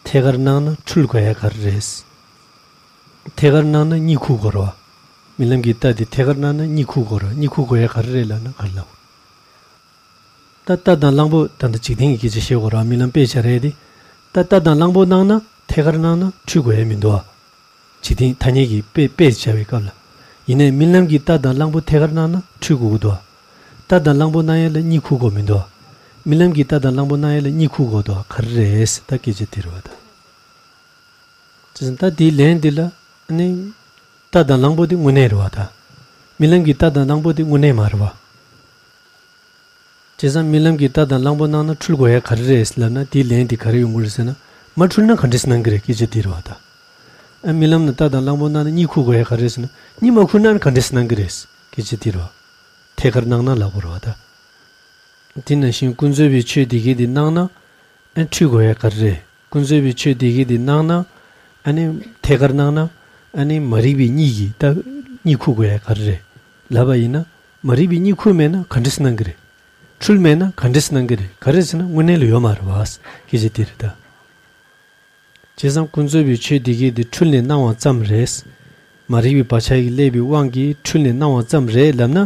ཐད་ཀར་སྣང་ན་འཁྲུལ་དགོས་ཡ་ག་རེ་རེད། ཐད་ཀར་སྣང་ན་གཉིད་ཁུག་དགོས་རེད་བ། རྨི་ལམ་གྱི་རྟ་དེ་ཐད་ཀར་སྣང་ན་གཉིད་ཁུག་དགོས་རེད་བ། གཉིད་ཁུག་དགོས་ཡ་ག་རེ་རེད་ལབ་ན་ག་རེ་ལབ་དགོས་རེད། ད་རྟ་དང་གླང་པོ་ད་ལྟ་འཇིག་རྟེན་གྱི་སྐད་ཆ་བཤད་དགོས་རེད་བ། རྨི་ལམ་དཔེ་བྱས་རེད་དེ། ད་རྟ་དང་གླང་པོ་སྣང་ན་ཐད་ཀར་སྣང་ན་འཁྲུལ་དགོས་ཡ་མི་འདུག་བ། འཇིག་རྟེན་ཐ་སྙད་ཀྱི་དཔེ་དཔེ་བྱ་བའི་སྐབས་ལ། ཡིན་ནའི་རྨི་ལམ་གྱི་རྟ་དང་གླང་པོ་ཐད་ཀར་སྣང་ན་འཁྲུལ་དགོས་ཀྱི་འདུག་བ། རྟ་དང་གླང་པོ་སྣང་ཡ་ལ་གཉིད་ཁུག་དགོས་མི་འདུག་བ། རྨི་ལམ་གྱི་རྟ་དང་གླང་པོ་སྣང་ཡ་ལ་གཉིད་ཁུག་དགོས་འདུག་བ། ག་རེ་རེད་ཟེར་ད་སྐད་ཆ་དེ་རེད་བ་ད། ཅེས་ད་དེའི་ལན་འདི་ལ་ནི། རྟ་དང་གླང་པོ་དེ་དངོས་གནས་རེད་བ་ད། རྨི་ལམ་གྱི་རྟ་དང་གླང་པོ་དེ་དངོས་གནས་མ་རེད་བ། བྱས་ཙང་རྨི་ལམ་གྱི་རྟ་དང་གླང་པོ་སྣང་ན་འཁྲུལ་དགོས་ཡ་ག་རེ་རེད་ལབ་ན། དེའི་ལན་དེ་ག་རེ་ཡོང་གི་རེད་ཟེར་ན། མ་འཁྲུལ་ན་ག་འདྲས་སྣང་གི་རེད། སྐད་ཆ་དེ་རེད་བ་ད། ཨ་རྨི་ལམ་ན་རྟ་དང་གླང་པོ་སྣང་ན་གཉིད་ཁུག་དགོས་ཡ་ག་རེ་རེད་ཟེར་ན། གཉིད་མ་ཁུག་ན་ག་འདྲས་སྣང་གི་རེད། སྐད་ཆ་དེ་རེད་བ། ཐད་ཀར་སྣང་ན་ལབ་དགོས་རེད་བ་ད། དེ་ནང་བཞིན་ཀུན་རྫོབ་པའི་ཆོས་དེ་གའི་དེ་སྣང་ན། ཨ་འཁྲུལ་དགོས་ཡ་ག་རེ་རེད། ཀུན་རྫོབ་པའི་ཆོས་དེ་གའི་དེ་སྣང་ན། ཨ་ནི་ཐད་ཀར་སྣང་ན། ཨ་ནི་མ་རིག་པའི་གཉིད་ཀྱིས་ད་གཉིད་ཁུག་དགོས་ཡ་ག་རེ་རེད། ལབ་པ་ཡིན་ན། མ་རིག་པའི་གཉིད་ཁུག་མེད་ན་ག་འདྲས་སྣང་གི་རེད། འཁྲུལ་མེད་ན་ག་འདྲས་སྣང་གི་རེད། ག་རེ་ཟེར་ན་དངོས་གནས་ལ་ཡོད་མ་རེད་བ། སྐད་ཆ་དེ་རེད་ད། བྱས་ཙང་ཀུན་རྫོབ་པའི་ཆོས་འདི་གའི་དེ་འཁྲུལ་ནས་སྣང་བ་ཙམ་རེད། མ་རིག་པའི་བག་ཆགས་ཀྱིས་བསླད་པའི་དབང་གིས་འཁྲུལ་ནས་སྣང་བ་ཙམ་རེད་ལབ་ན།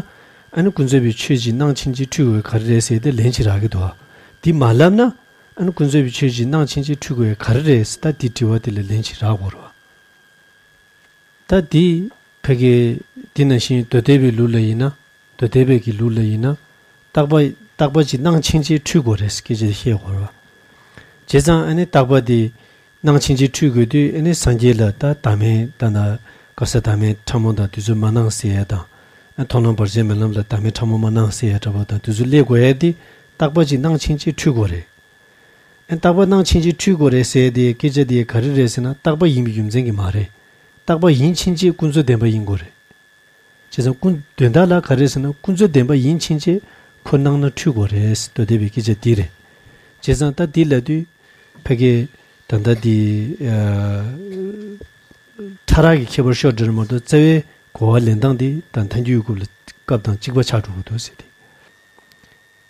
ཨ་ནི་ཀུན་རྫོབ་པའི་ཆོས་ཅིག་སྣང་ཕྱིན་ཆད་འཁྲུལ་དགོས་ག་རེ་རེད་ཟེར་ཏེ་ལན་ཅིག་རག་གི་འདུག་བ། འདི་མ་ལབ་ན། ཨ་ནི་ཀུན་རྫོབ་པའི་ཆོས་ཅིག་སྣང་ཕྱིན་ཆད་འཁྲུལ་དགོས་ག་རེ་རེད་ཟེར་ད་འདི་དྲི་བ་དེ་ལ་ལན་ཅིག་རག་དགོས་རེད་བ། ད་འདི་ཕ་གི་འདི་ནང་བཞིན་མདོ་སྡེ་པའི་ལུགས་ལ་ཡིན་ན། མདོ་སྡེ་པའི་གི་ལུགས་ལ་ཡིན་ན། རྟག་པ་རྟག་པ་ཅིག་སྣང་ཕྱིན་ཆད་འཁྲུལ་དགོས་རེད་སྐད་ཆ་དེ་བཤད་དགོས་རེད་བ། བྱས་ཙང་ཨ་ནི་རྟག་པ་དེ་སྣང་ཕྱིན་ཆད་འཁྲུལ་དགོས་དུས་ཨ་ནི་སངས་རྒྱས་ལ་ད་བདག་མེད་ད་ན་ག་ས་བདག་མེད་ཕྲ་མོ་དང་དེ་ཚོ་མ་སྣང་ཟེར་ཡ་དང་། ཨ་མཐོང་ལམ་བར་ཆད་མེད་ལམ་ལ་བདག་མེད་ཕྲ་མོ་མ་སྣང་ཟེར་ཡ་འདྲ་པོ་དང་དེ་ཚོ་སླེབས་དགོས་ཡ་དེ་རྟག་པ་ཅིག་སྣང་ཕྱིན་ཆད་འཁྲུལ་དགོས་རེད། ཨ་རྟག་པ་སྣང་ཕྱིན་ཆད་འཁྲུལ་དགོས་རེད་ཟེར་ཡ་དེ་སྐད་ཆ་དེ་ག་རེ་རེད་ཟེར་ན་རྟག་པ་ཡིན་པའི་རྒྱུ་མཚན་གྱིས་མ་རེད། རྟག་པ་ཡིན་ཕྱིན་ཆད་ཀུན་རྫོབ་བདེན་པ་ཡིན་དགོས་རེད། བྱས་ཙང་ཀུན་དོན་དག་ལ་ག་རེ་ཟེར་ན་ཀུན་རྫོབ་བདེན་པ་ཡིན་ཕྱིན་ཆད་ཁོ་སྣང་ན་འཁྲུལ་དགོས་རེད། མདོ་སྡེ་པའི་སྐད་ཆ་འདི་རེད། བྱས་ཙང་ད་འདི་ལབ་དུས་ཕ་གི་ད་ལྟ་འདི་ཨ་ཕྲ་རགས་ཀྱི་ཁྱད་པར་ཤོར་འདྲ་མ་གཏོགས་རྩ་བའི་གོ་བ་ལེན་སྟངས་འདི་ད་ཐལ་འགྱུར་ཡོད་སྐབས་ལ་སྐབས་དང་གཅིག་པ་ཆགས་འགྲོ་གི་འདུག་ཟེར་ཏེ།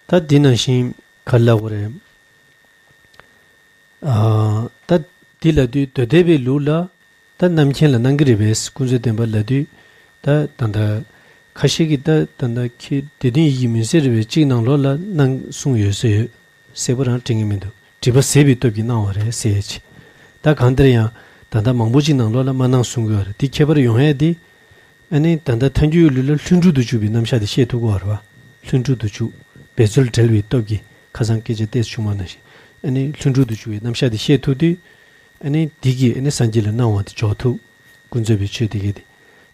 ད་འདི་ནང་བཞིན་ག་རེ་ལབ་དགོས་རེད། ཨ་ད་འདི་ལབ་དུས་མདོ་སྡེ་པའི་ལུགས་ལ། ད་རྣམ་མཁྱེན་ལ་སྣང་གི་རེད་པས། ཀུན་རྫོབ་བདེན་པ་ལབ་དུས། ད་ད་ལྟ་ཁ་ཤས་ཀྱིས་ད་ད་ལྟ་ཁྱེད་སྡེ་བདུན་ཡིད་ཀྱི་མུན་སེལ་རེད་པས་གཅིག་ནང་ལོགས་ལ་སྣང་གསུངས་ཡོད་ས་ཡོད། གསལ་པོ་རང་དྲན་གྱི་མི་འདུག་སྒྲིབ་པ་ཟད་པའི་སྟོབས་ཀྱིས་སྣང་བ་རེད་ཟེར་ཡས་ཅིག་ད་གང་ལྟར་ཡང་ད་ལྟ་མང་པོ་ཅིག་ནང་ལོགས་ལ་མ་སྣང་གསུང་གི་ཡོད་རེད། དེ་ཁྱད་པར་ཡོང་ཡས་དེ། ཨ་ནི་ད་ལྟ་ཐལ་འགྱུར་ལུགས་ལ་ལྷུན་གྲུབ་ཏུ་གྱུར་པའི་རྣམ་གཞག་དེ་བཤད་ཐུབ་ཀྱི་ཡོད་རེད་བ། ལྷུན་གྲུབ་ཏུ་གྱུར། འབད་རྩོལ་བྲལ་བའི་སྟོབས་ཀྱིས་ཁ་སང་སྐད་ཆ་ཏོག་ཙམ་བྱུང་བ་ནང་བཞིན། ཨ་ནི་ལྷུན་གྲུབ་ཏུ་གྱུར་པའི་རྣམ་གཞག་དེ་བཤད་ཐུབ་དུས། ཨ་ནི་འདི་གིས་ཨ་ནི་སངས་རྒྱས་ལ་སྣང་བ་དེ་འཇོག་ཐུབ། ཀུན་རྫོབ་པའི་ཆོས་དེ་གས་དེ།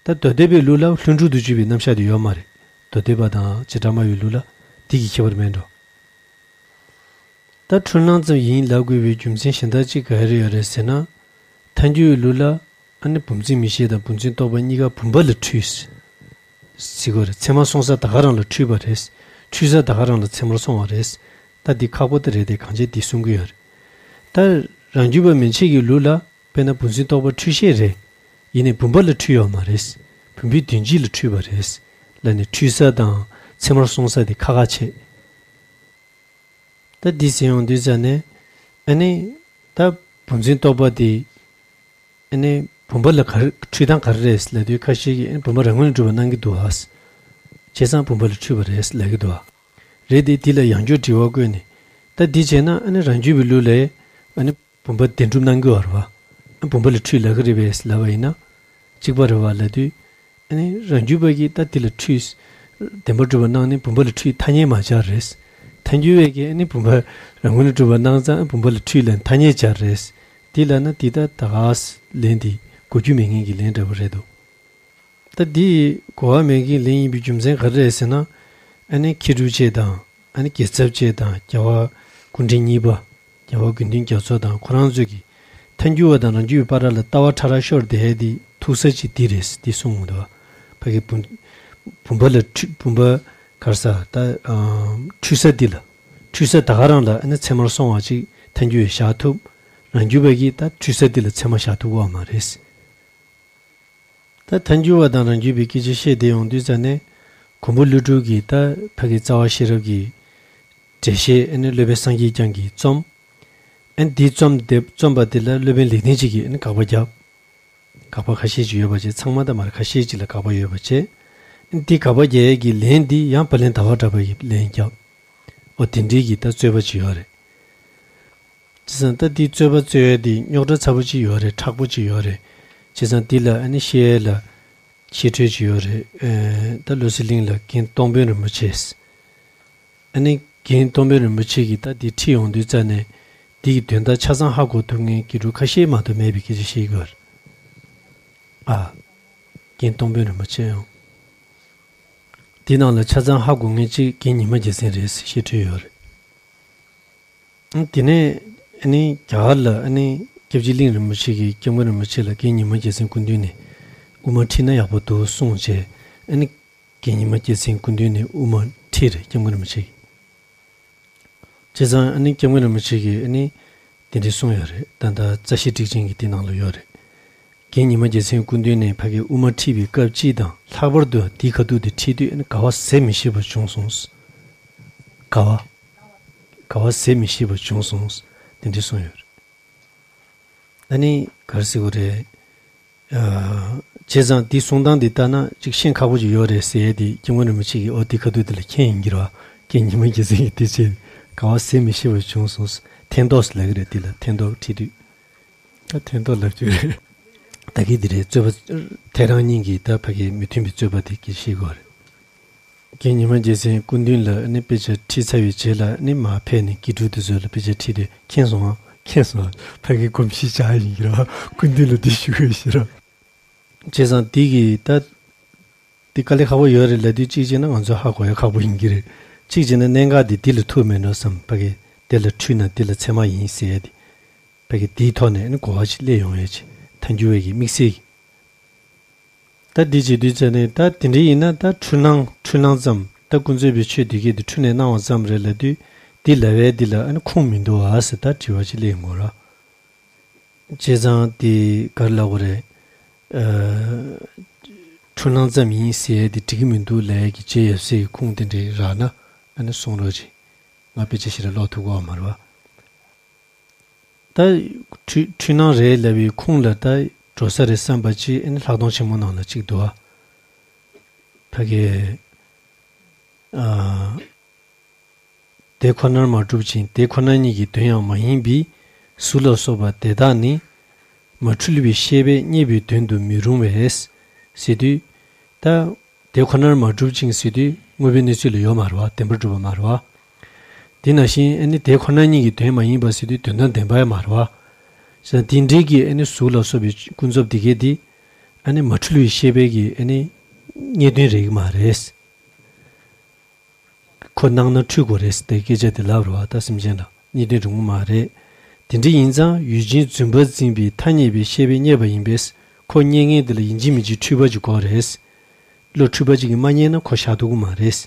ད་མདོ་སྡེ་པའི་ལུགས་ལ་ལྷུན་གྲུབ་ཏུ་གྱུར་པའི་རྣམ་གཞག་དེ་ཡོད་མ་རེད། མདོ་སྡེ་པ་དང་བྱེ་བྲག་སྨྲ་བའི་ལུགས་ལ་འདི་གི་ཁྱད་པར་མེད་འགྲོ། ད་འཁྲུལ་སྣང་ཙམ་ཡིན་ལབ་དགོས་པའི་རྒྱུ་མཚན་གཞན་དག་ཅིག་ག་རེ་ཡོད་རེད་ཟེར་ན། ཐལ་འགྱུར་ལུགས་ལ་ཨ་ནི་བུམ་འཛིན་མིག་ཤེས་དང་བུམ་འཛིན་རྟོག་པ་གཉིས་ཀ་བུམ་པ་ལ་འཁྲུལ་ཟེར་གྱི་ཡོད་རེད། ཚད་མར་སོང་ས་ད་ག་རང་ལ་འཁྲུལ་པ་རེད། འཁྲུལ་ས་ད་ག་རང་ལ་ཚད་མར་སོང་བ་རེད། ད་འདི་ཁག་པོ་ད་རེད་དེ་གང་བྱས་འདི་གསུང་གི་ཡོད་རེད། ད་རང་རྒྱུད་པ་མན་ཆད་ཀྱི་ལུགས་ལ་དཔེར་ན་བུམ་འཛིན་རྟོག་པ་འཁྲུལ་ཤེས་རེད། ཡིན་ནའི་བུམ་པ་ལ་འཁྲུལ་ཡོད་མ་རེད། བུམ་པའི་དོན་སྤྱི་ལ་འཁྲུལ་པ་རེད། ལ་ནི་འཁྲུལ་ས་དང་ཚད་མར་སོང་ས་དེ་ཁག་ཁག་ཆེ། ད་འདི་ཟེར་ཡོང་དུས་ཙ་ནས། ཨ་ནི། ད་བུམ་འཛིན་རྟོག་པ་དེ། ཨ་ནི། བུམ་པ་ལ་ག་རེ་འཁྲུལ་སྟངས་ག་རེ་རེད་ལབ་དུས་ཁ་ཤས་ཀྱིས་ཨ་ནི་བུམ་པ་རང་ངོས་ནས་གྲུབ་པ་སྣང་གི་འདུག་ཨ། བྱས་ཙང་བུམ་པ་ལ་འཁྲུལ་པ་རེད་ལབ་ཀྱི་འདུག་ཨ། རེད་དེ་འདི་ལ་ཡང་བསྐྱར་དྲི་བ་བཀོད་ནས། ད་འདི་བྱས་ན་ཨ་ནི་རང་རྒྱུད་པའི་ལུགས་ལ། ཨ་ནི། བུམ་པ་བདེན་གྲུབ་སྣང་གི་ཡོད་རེད་བ། ཨ་བུམ་པ་ལ་འཁྲུལ་ལབ་ཀྱི་རེད་པས་ལབ་པ་ཡིན་ན། གཅིག་པ་རེད་བ་ལབ་དུས། ཨ་ནི་རང་རྒྱུད་པ་གིས་ད་འདི་ལ་འཁྲུལ། བདེན་པར་གྲུབ་པ་སྣང་ནས་བུམ་པ་ལ་འཁྲུལ་ཐ་སྙད་མ་སྦྱར་རེད། ཐལ་འགྱུར་བས་ཀྱིས་ཨ་ནི་བུམ་པ་རང་ངོས་ནས་གྲུབ་པ་སྣང་ཙང་བུམ་པ་ལ་འཁྲུལ་ལབ་ཐ་སྙད་སྦྱར་རེད། འདི་ལབ་ན་འདི་ད་ད་ག་ས་ལན་འདི་གོ་རྒྱུ་མེད་མཁན་གྱི་ལན་འདྲ་པོ་རེད་འདུག་ད་འདི་གོ་བ་མེད་མཁན་ལན་ཡིན་པའི་རྒྱུ་མཚན་ག་རེ་རེད་ཟེར་ན། ཨ་ནི་མཁས་གྲུབ་བཅས་དང་། ཨ་ནི་རྒྱལ་ཚབ་བཅས་དང་རྒྱལ་བ་སྐུ་ཕྲེང་གཉིས་པ། རྒྱལ་བ་དགེ་འདུན་རྒྱ་མཚོ་དང་ཁོ་རང་ཚོས་ཀྱིས་ཐལ་འགྱུར་བ་དང་རང་རྒྱུད་པའི་བར་ལ་ལྟ་བ་ཕྲ་རགས་ཤོར་བསྡད་དེ་ཐུག་ས་ཅིག་འདི་རེད་འདི་གསུངས་འདུག་ཕ་གི་བུམ་བུམ་པ་ལ་འཁྲུལ་བུམ་པ་གར་ས་ད་འཁྲུལ་ས་འདི་ལ་འཁྲུལ་ས་ད་ག་རང་ལ་ཨ་ནི་ཚད་མར་སོང་བ་ཅིག་ཐལ་འགྱུར་བས་བཞག་ཐུབ། རང་རྒྱུད་པ་གིས་ད་འཁྲུལ་ས་འདི་ལ་ཚད་མ་བཞག་ཐུབ་ཀྱི་ཡོད་མ་རེད། ད་ཐལ་འགྱུར་བ་དང་རང་རྒྱུད་པའི་སྐད་ཆ་བཤད་བསྡད་ཡོང་དུས་ཙ་ནས། མགོན་པོ་ཀླུ་སྒྲུབ་ཀྱིས་ད་ཕ་གི་རྩ་བ་ཤེས་རབ་ཀྱི་འགྲེལ་བཤད། ཨ་ནི་སློབ་དཔོན་སངས་རྒྱས་བསྐྱངས་ཀྱིས་རྩོམ། ཨ་ནི་འདི་རྩོམ་དེ་རྩོམ་པ་དེ་ལ་སློབ་དཔོན་ལེགས་ལྡན་འབྱེད་ཀྱིས་ཨ་ནི་དགག་པ་བརྒྱབ། དགག་པ་ཁ་ཤས་ཅིག་ཡོད་པ་བྱས། ཚང་མ་ད་མ་རེད། ཁ་ཤས་ཅིག་ལ་དགག་པ་ཡོད་པ་བྱས། ཨ་ནི་འདི་དགག་པ་རྒྱག་ཡས་ཀྱི་ལན་འདི་ཡང་བ་ལན་ཟླ་བ་གྲགས་པ་ཡིས་ལན་བརྒྱབ། འོ་དེ་འདྲའི་གི་ད་རྩོད་པ་ཅིག་ཡོད་རེད། བྱས་ཙང་ད་འདི་རྩོད་པ་རྩོད་ཡས་འདི་རྙོག་དྲ་ཚ་པོ་ཅིག་ཡོད་རེད། མཁྲེགས་པོ་ཅིག་ཡོད་རེད། བྱས་ཙང་འདི་ལ་ཨ་ནི་བཤད་ཡས་ལ་བཤད་སྲོལ་ཅིག་ཡོད་རེད། ཨེ། ད་བློ་གསལ་གླིང་ལ་རྒན་སྟོང་དཔོན་རིན་པོ་ཆེས། ཨ་ནི་རྒན་སྟོང་དཔོན་རིན་པོ་ཆེ་གིས་ད་འདི་ཁྲིད་ཡོང་དུས་ཙ་ནས། འདི་གི་དོན་དག་ཆ་ཚང་ཧ་གོ་ཐུབ་མཁན་དགེ་ཕྲུག་ཁ་ཤས་མ་གཏོགས་མེད་པའི་སྐད་ཆ་བཤད་ཀྱི་ཡོད་རེད། ཨ། རྒན་སྟོང་དཔོན་རིན་པོ་ཆེ་ཡང་། འདི་ནང་ལ་ཆ་ཚང་ཧ་གོ་མཁན་གཅིག་རྒན་ཉི་མ་རྒྱལ་མཚན་རེད་ཟེར་བཤད་སྲོལ་ཡོད་རེད། ཨ། དེ་ནས་ཨ་ནི་རྒྱ་གར་ལ་ཨ་ནི་སྐྱབས་རྗེ་གླིང་རིན་པོ་ཆེ་གིས་སྐྱབས་མགོན་རིན་པོ་ཆེ་ལ་རྒན་ཉི་མ་རྒྱལ་མཚན་སྐུ་མདུན་ནས་དབུ་མ་ཁྲིད་ན་ཡག་པོ་འདུག་གསུངས་བྱས། ཨ་ནི་རྒན་ཉི་མ་རྒྱལ་མཚན་སྐུ་མདུན་ནས་དབུ་མ་ཁྲིད་རེད། སྐྱབས་མགོན་རིན་པོ་ཆེ་གིས། བྱས་ཙང་ཨ་ནི་སྐྱབས་མགོན་རིན་པོ་ཆེ་གིས་ཨ་ནི་དེ་འདྲ་གསུངས་ཡོད་རེད། ད་ལྟ་རྩ་ཤེ་ཊཱིཀ་ཆེན་གྱི་དེ་ནང་ལ་ཡོད་རེད། རྒན་ཉི་མ་རྒྱལ་མཚན་སྐུ་མདུན་ནས་ཕ་གིའི་དབུ་མ་ཁྲིད་པའི་སྐབས་གཅིག་དང་ལྷག་པར་དུ་དེའི་ཁ་ཐུག་དེ་ཁྲིད་དུས་ཨ་ནི་དགའ་བ་ཟད་མི་ཤེས་པ་བྱུང་སོང་། དགའ་བ། དགའ་བ་ཟད་མི་ཤེས་པ་བྱུང་སོང་། དེ་འདྲ་གསུངས་ཡོད་རེད། ཨ་ནི་ག་རེ་ཟེར་དགོས་རེད། ཨ། བྱས་ཙང་དེའི་གསུང་སྟངས་དེ་ལྟ་ན་ཅིག་ཤེས་ཁག་པོ་ཅིག་ཡོད་རེད་ཟེར་ཡས་དེ་སྐྱབས་མགོན་རིན་པོ་ཆེ་གིས་འོ་དེའི་ཁ་ཐུག་དེ་ལ་མཁྱེན་ཡིན་གྱི་རེད་བ། རྒན་ཉི་མ་རྒྱལ་མཚན་གྱིས་དེ་བྱས་དགའ་བ་ཟད་མི་ཤེས་པ་བྱུང་སོང་། ཐེན་ཐོགས་ལབ་ཀྱི་རེད། དེ་ལ་ཐེན་ཐོགས་ཁྲིད་དུས། ད་ཐེན་ཐོགས་ལབ་རྒྱུ་རེད། ད་གི་འདི་རེད། རྩོད་པ་ཐལ་རང་གཉིས་ཀྱི་ད་ཕ་གི་མི་མཐུན་པའི་རྩོད་པ་དེ་གི་བཤད་དགོས་རེད། རྒན་ཉི་མ་རྒྱལ་མཚན་སྐུ་མདུན་ལ་ཨ་ནི་དཔེ་ཆ་ཁྲིད་ཚར་བའི་རྗེས་ལ་ཨ་ནི་མར་ཕེབས་ནས་དགེ་ཕྲུག་དེ་ཚོ་ལ་དཔེ་ཆ་ཁྲིད་དུས་མཁྱེན་སོང་ཨ། མཁྱེན་སོང་ཨ། ཕ་གི་གོམས་གཤིས་འཇགས་ཡིན་གྱི་རེད་བ། སྐུ་མདུན་ལ་འདི་ཞུ་དགོས་ཞེས་ར། བྱས་ཙང་འདི་གི་ད་འདི་དཀའ་ལས་ཁག་པོ་ཡོད་རེད་ལབ་དུས་གཅིག་བྱས་ན་ང་ཚོ་ཧ་གོ་ཡ་ཁག་པོ་ཡིན་གྱི་རེད། གཅིག་བྱས་ན་གནད་འགག་འདི་འདི་ལ་ཐུག་མེད་འགྲོ་བསམ། ཕ་གི་འདི་ལ་འཁྲུལ་ན་འདི་ལ་ཚད་མ་ཡིན་ཟེར་ཡ་དེ། ཕ་གི་འདིའི་ཐོག་ནས་ཨ་ནི་གོ་བ་ཞིག་སླེབས་ཡོང་ཡ་ཅིག་ཐལ་འགྱུར་བའི་གི་དམིགས་བསལ་གྱི། ད་འདི་བྱེད་དུས་ཙ་ནས་ད་དེ་འདྲ་ཡིན་ན་ད་འཁྲུལ་སྣང་འཁྲུལ་སྣང་ཙམ། ད་ཀུན་རྫོབ་པའི་ཆོས་འདི་གས་དེ་འཁྲུལ་ནས་སྣང་བ་ཙམ་རེད་ལབ་དུས། འདི་ལབ་པའི་འདི་ལ་ཨ་ནི་ཁུངས་མི་འདུག་ཨ་ཟེར་ད་དྲི་བ་ཅིག་སླེབས་ཡོང་གི་རེད། བྱས་ཙང་དེ་ག་རེ་ལབ་དགོས་རེད། ཨ། འཁྲུལ་སྣང་ཙམ་ཡིན་ཟེར་ཡས་དེ་འགྲིག་གི་མི་འདུག་ལབ་ཡས་ཀྱི་རྗེས་ཡབ་སྲས་ཀྱི་ཁུངས་དེ་འདྲ་རག་ན་ཨ་ནི་གསུང་རོགས་གྱིས། ང་དཔེ་ཆ་ཞིག་ལ་ཀློག་ཐུབ་ཀྱི་ཡོད་མ་རེད་བ། ད་འཁྲུལ་འཁྲུལ་སྣང་རེད་ལབ་པའི་ཁུངས་ལ་ད་འགྲོ་ས་རེད་བསམ་པ་ཅིག་ཨ་ནི་ལྷག་མཐོང་ཆེན་མོ་ནང་ལ་གཅིག་འདུག་ཨ། ཕ་གི། ཨ། དེ་ཁོ་ནར་མ་གྲུབ་ཅིང་དེ་ཁོ་ན་ཉིད་ཀྱི་དོན་ཡང་མ་ཡིན་པའི་གཟུགས་ལ་སོགས་པ་དེ་དག་ནི། མ་འཁྲུལ་བའི་ཤེས་པས་རྙེད་པའི་དོན་དུ་མི་རུང་བས། ཟེར་དུས། ད། དེ་ཁོ་ནར་མ་གྲུབ་ཅིང་ཟེར་དུས་དངོས་པོའི་གནས་ཚུལ་ལ་ཡོད་མ་རེད་བ། བདེན་པར་གྲུབ་པ་མ་རེད་བ། དེ་ནང་བཞིན་ཨ་ནི་དེ་ཁོ་ན་ཉིད་ཀྱི་དོན་མ་ཡིན་པ་ཟེར་དུས་དོན་དམ་བདེན་པ་ཡང་མ་རེད་བ། ཟེར་ན་དེ་འདྲའི་གི་ཨ་ནི་གཟུགས་ལ་སོགས་པའི་ཀུན་རྫོབ་དེ་གས་དེ། ཨ་ནི་མ་འཁྲུལ་བའི་ཤེས་པའི་གི་ཨ་ནི་རྙེད་དོན་རེད་གི་མ་རེད། ཁོ་སྣང་ན་འཁྲུལ་དགོས་རེད་ཟེར་ཏེ་སྐད་ཆ་དེ་ལབ་རེད་བ། ད་སེམས་ཅན་ལ་རྙེད་དོན་རུང་མ་རེད། དེ་འདྲ་ཡིན་ཙང་ཡུལ་ཅན་རྫུན་པར་འཛིན་པའི་ཐ་སྙད་པའི་ཤེས་པས་རྙེད་པ་ཡིན་པས་ཁོ་རྙེད་མཁན་དེ་ལ་ཡིན་གཅིག་མིན་གཅིག་འཁྲུལ་པ་ཅིག་དགོས་རེད། བློ་འཁྲུལ་པ་ཅིག་གིས་མ་རྙེད་ན་ཁོ་བཞག་ཐུབ་ཀྱི་མ་རེད།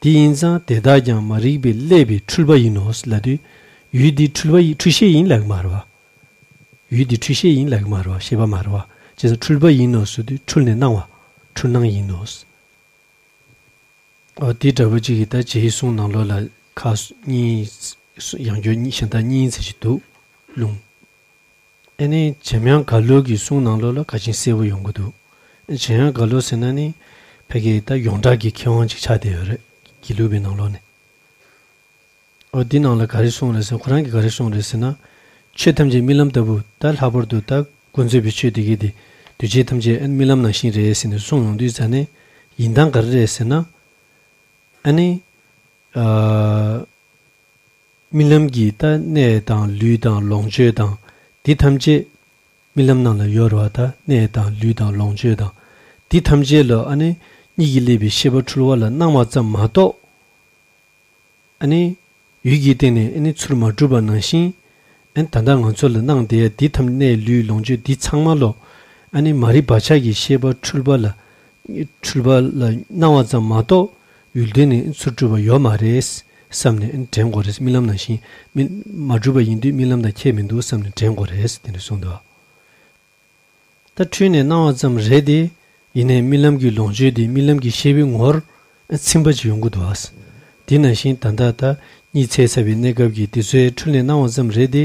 དེ་ཡིན་ཙང་དེ་དག་ཀྱང་མ་རིག་པས་བསླད་པའི་འཁྲུལ་པ་ཡིན་ནོ་ལབ་དུས། ཡུལ་འདི་འཁྲུལ་པ་ཡི་འཁྲུལ་ཤེས་ཡིན་ལབ་ཀྱི་མ་རེད་བ། ཡུལ་འདི་འཁྲུལ་ཤེས་ཡིན་ལབ་ཀྱི་མ་རེད་བ། ཤེས་པ་མ་རེད་བ། བྱས་ཙང་འཁྲུལ་པ་ཡིན་ནོ་ཟེར་དུས་འཁྲུལ་ནས་སྣང་བ། འཁྲུལ་སྣང་ཡིན་ནོ། འོ་དེ་འདྲ་པོ་ཅིག་གིས་ད་རྗེའི་གསུང་ནང་ལོགས་ལ་ཁག་གཉིས། ཡང་བསྐྱར་གཉིས་གཞན་དག་གཉིས་ཙམ་ཞིག་འདུག་ལུང་། ཨ་ནི་འཇམ་དབྱངས་རྒྭ་ལོ་གི་གསུང་ནང་ལོགས་ལ་ག་ཅིང་གསལ་པོ་ཡོང་གི་འདུག་འཇམ་དབྱངས་རྒྭ་ལོ་ཟེར་ན་ནི་ཕ་གི་ད་ཡོངས་གྲགས་ཀྱི་མཁས་དབང་ཅིག་ཆགས་བསྡད་ཡོད་རེད། དགེ་ལུགས་པའི་ནང་ལོགས་ནས། འོ་འདི་ནང་ལ་ག་རེ་གསུངས་རེད་ཟེར་ན། ཁོ་རང་གིས་ག་རེ་གསུངས་རེད་ཟེར་ན། ཆོས་ཐམས་ཅད་རྨི་ལམ་ལྟ་བུ། ད་ལྷག་པར་དུ་ད་ཀུན་རྫོབ་པའི་ཆོས་དེ་གས་དེ་འདུས་བྱས་ཐམས་ཅད་ཨ་ནི་རྨི་ལམ་ནང་བཞིན་རེད་ཟེར་ནས་གསུངས་ཡོང་དུས་ཙ་ནས་ཡིན་སྟངས་ག་རེ་རེད་ཟེར་ན། ཨ་ནི། ཨ། རྨི་ལམ་གྱི་ད་གནས་དང་ལུས་དང་ལོངས་སྤྱོད་དང་འདི་ཐམས་ཅད་རྨི་ལམ་ནང་ལ་ཡོད་རེད་བ། ད་གནས་དང་ལུས་དང་ལོངས་སྤྱོད་དང་འདི་ཐམས་ཅད་ལ་ཨ་ནི་གཉིད་ཀྱིས་བསླད་པའི་ཤེས་པ་འཁྲུལ་བ་ལ་སྣང་བ་ཙམ་མ་གཏོགས། ཨ་ནི་ཡུལ་གྱི་སྟེང་ནས་ཨ་ནི་ཚུར་མ་གྲུབ་པ་ནང་བཞིན། ཨ་ནི་ད་ལྟ་ང་ཚོ་ལ་སྣང་བསྡད་ཡ་འདི་ཐམས་གནས་ལུས་ལོངས་སྤྱོད་འདི་ཚང་མ་ལོ། ཨ་ནི་མ་རིག་བག་ཆགས་ཀྱི་ཤེས་པ་འཁྲུལ་པ་ལ། འཁྲུལ་པ་ལ་སྣང་བ་ཙམ་མ་གཏོགས་ཡུལ་དེ་ནི་ཚུར་གྲུབ་པ་ཡོད་མ་རེད། བསམ་ནས་དྲན་དགོས་རེད། རྨི་ལམ་ནང་བཞིན་རྨི་མ་གྲུབ་པ་ཡིན་དུས་རྨི་ལམ་དང་ཁྱད་མི་འདུག་བསམ་ནས་དྲན་དགོས་རེད། དེ་འདྲ་གསུངས་འདུག་ད་འཁྲུལ་ནས་སྣང་བ་ཙམ་རེད་དེ། ཡིན་ནའི་རྨི་ལམ་གྱི་ལོངས་སྤྱོད་དེ་རྨི་ལམ་གྱི་ཤེས་པའི་ངོར་ཚིམ་པ་ཅིག་ཡོང་གི་འདུག་ཨ། དེ་ནང་བཞིན་ད་ལྟ་ད་གཉིད་སད་ཚར་བའི་གནས་སྐབས་ཀྱི་དེ་ཚོའི་འཁྲུལ་ནས་སྣང་བ་ཙམ་རེད་དེ།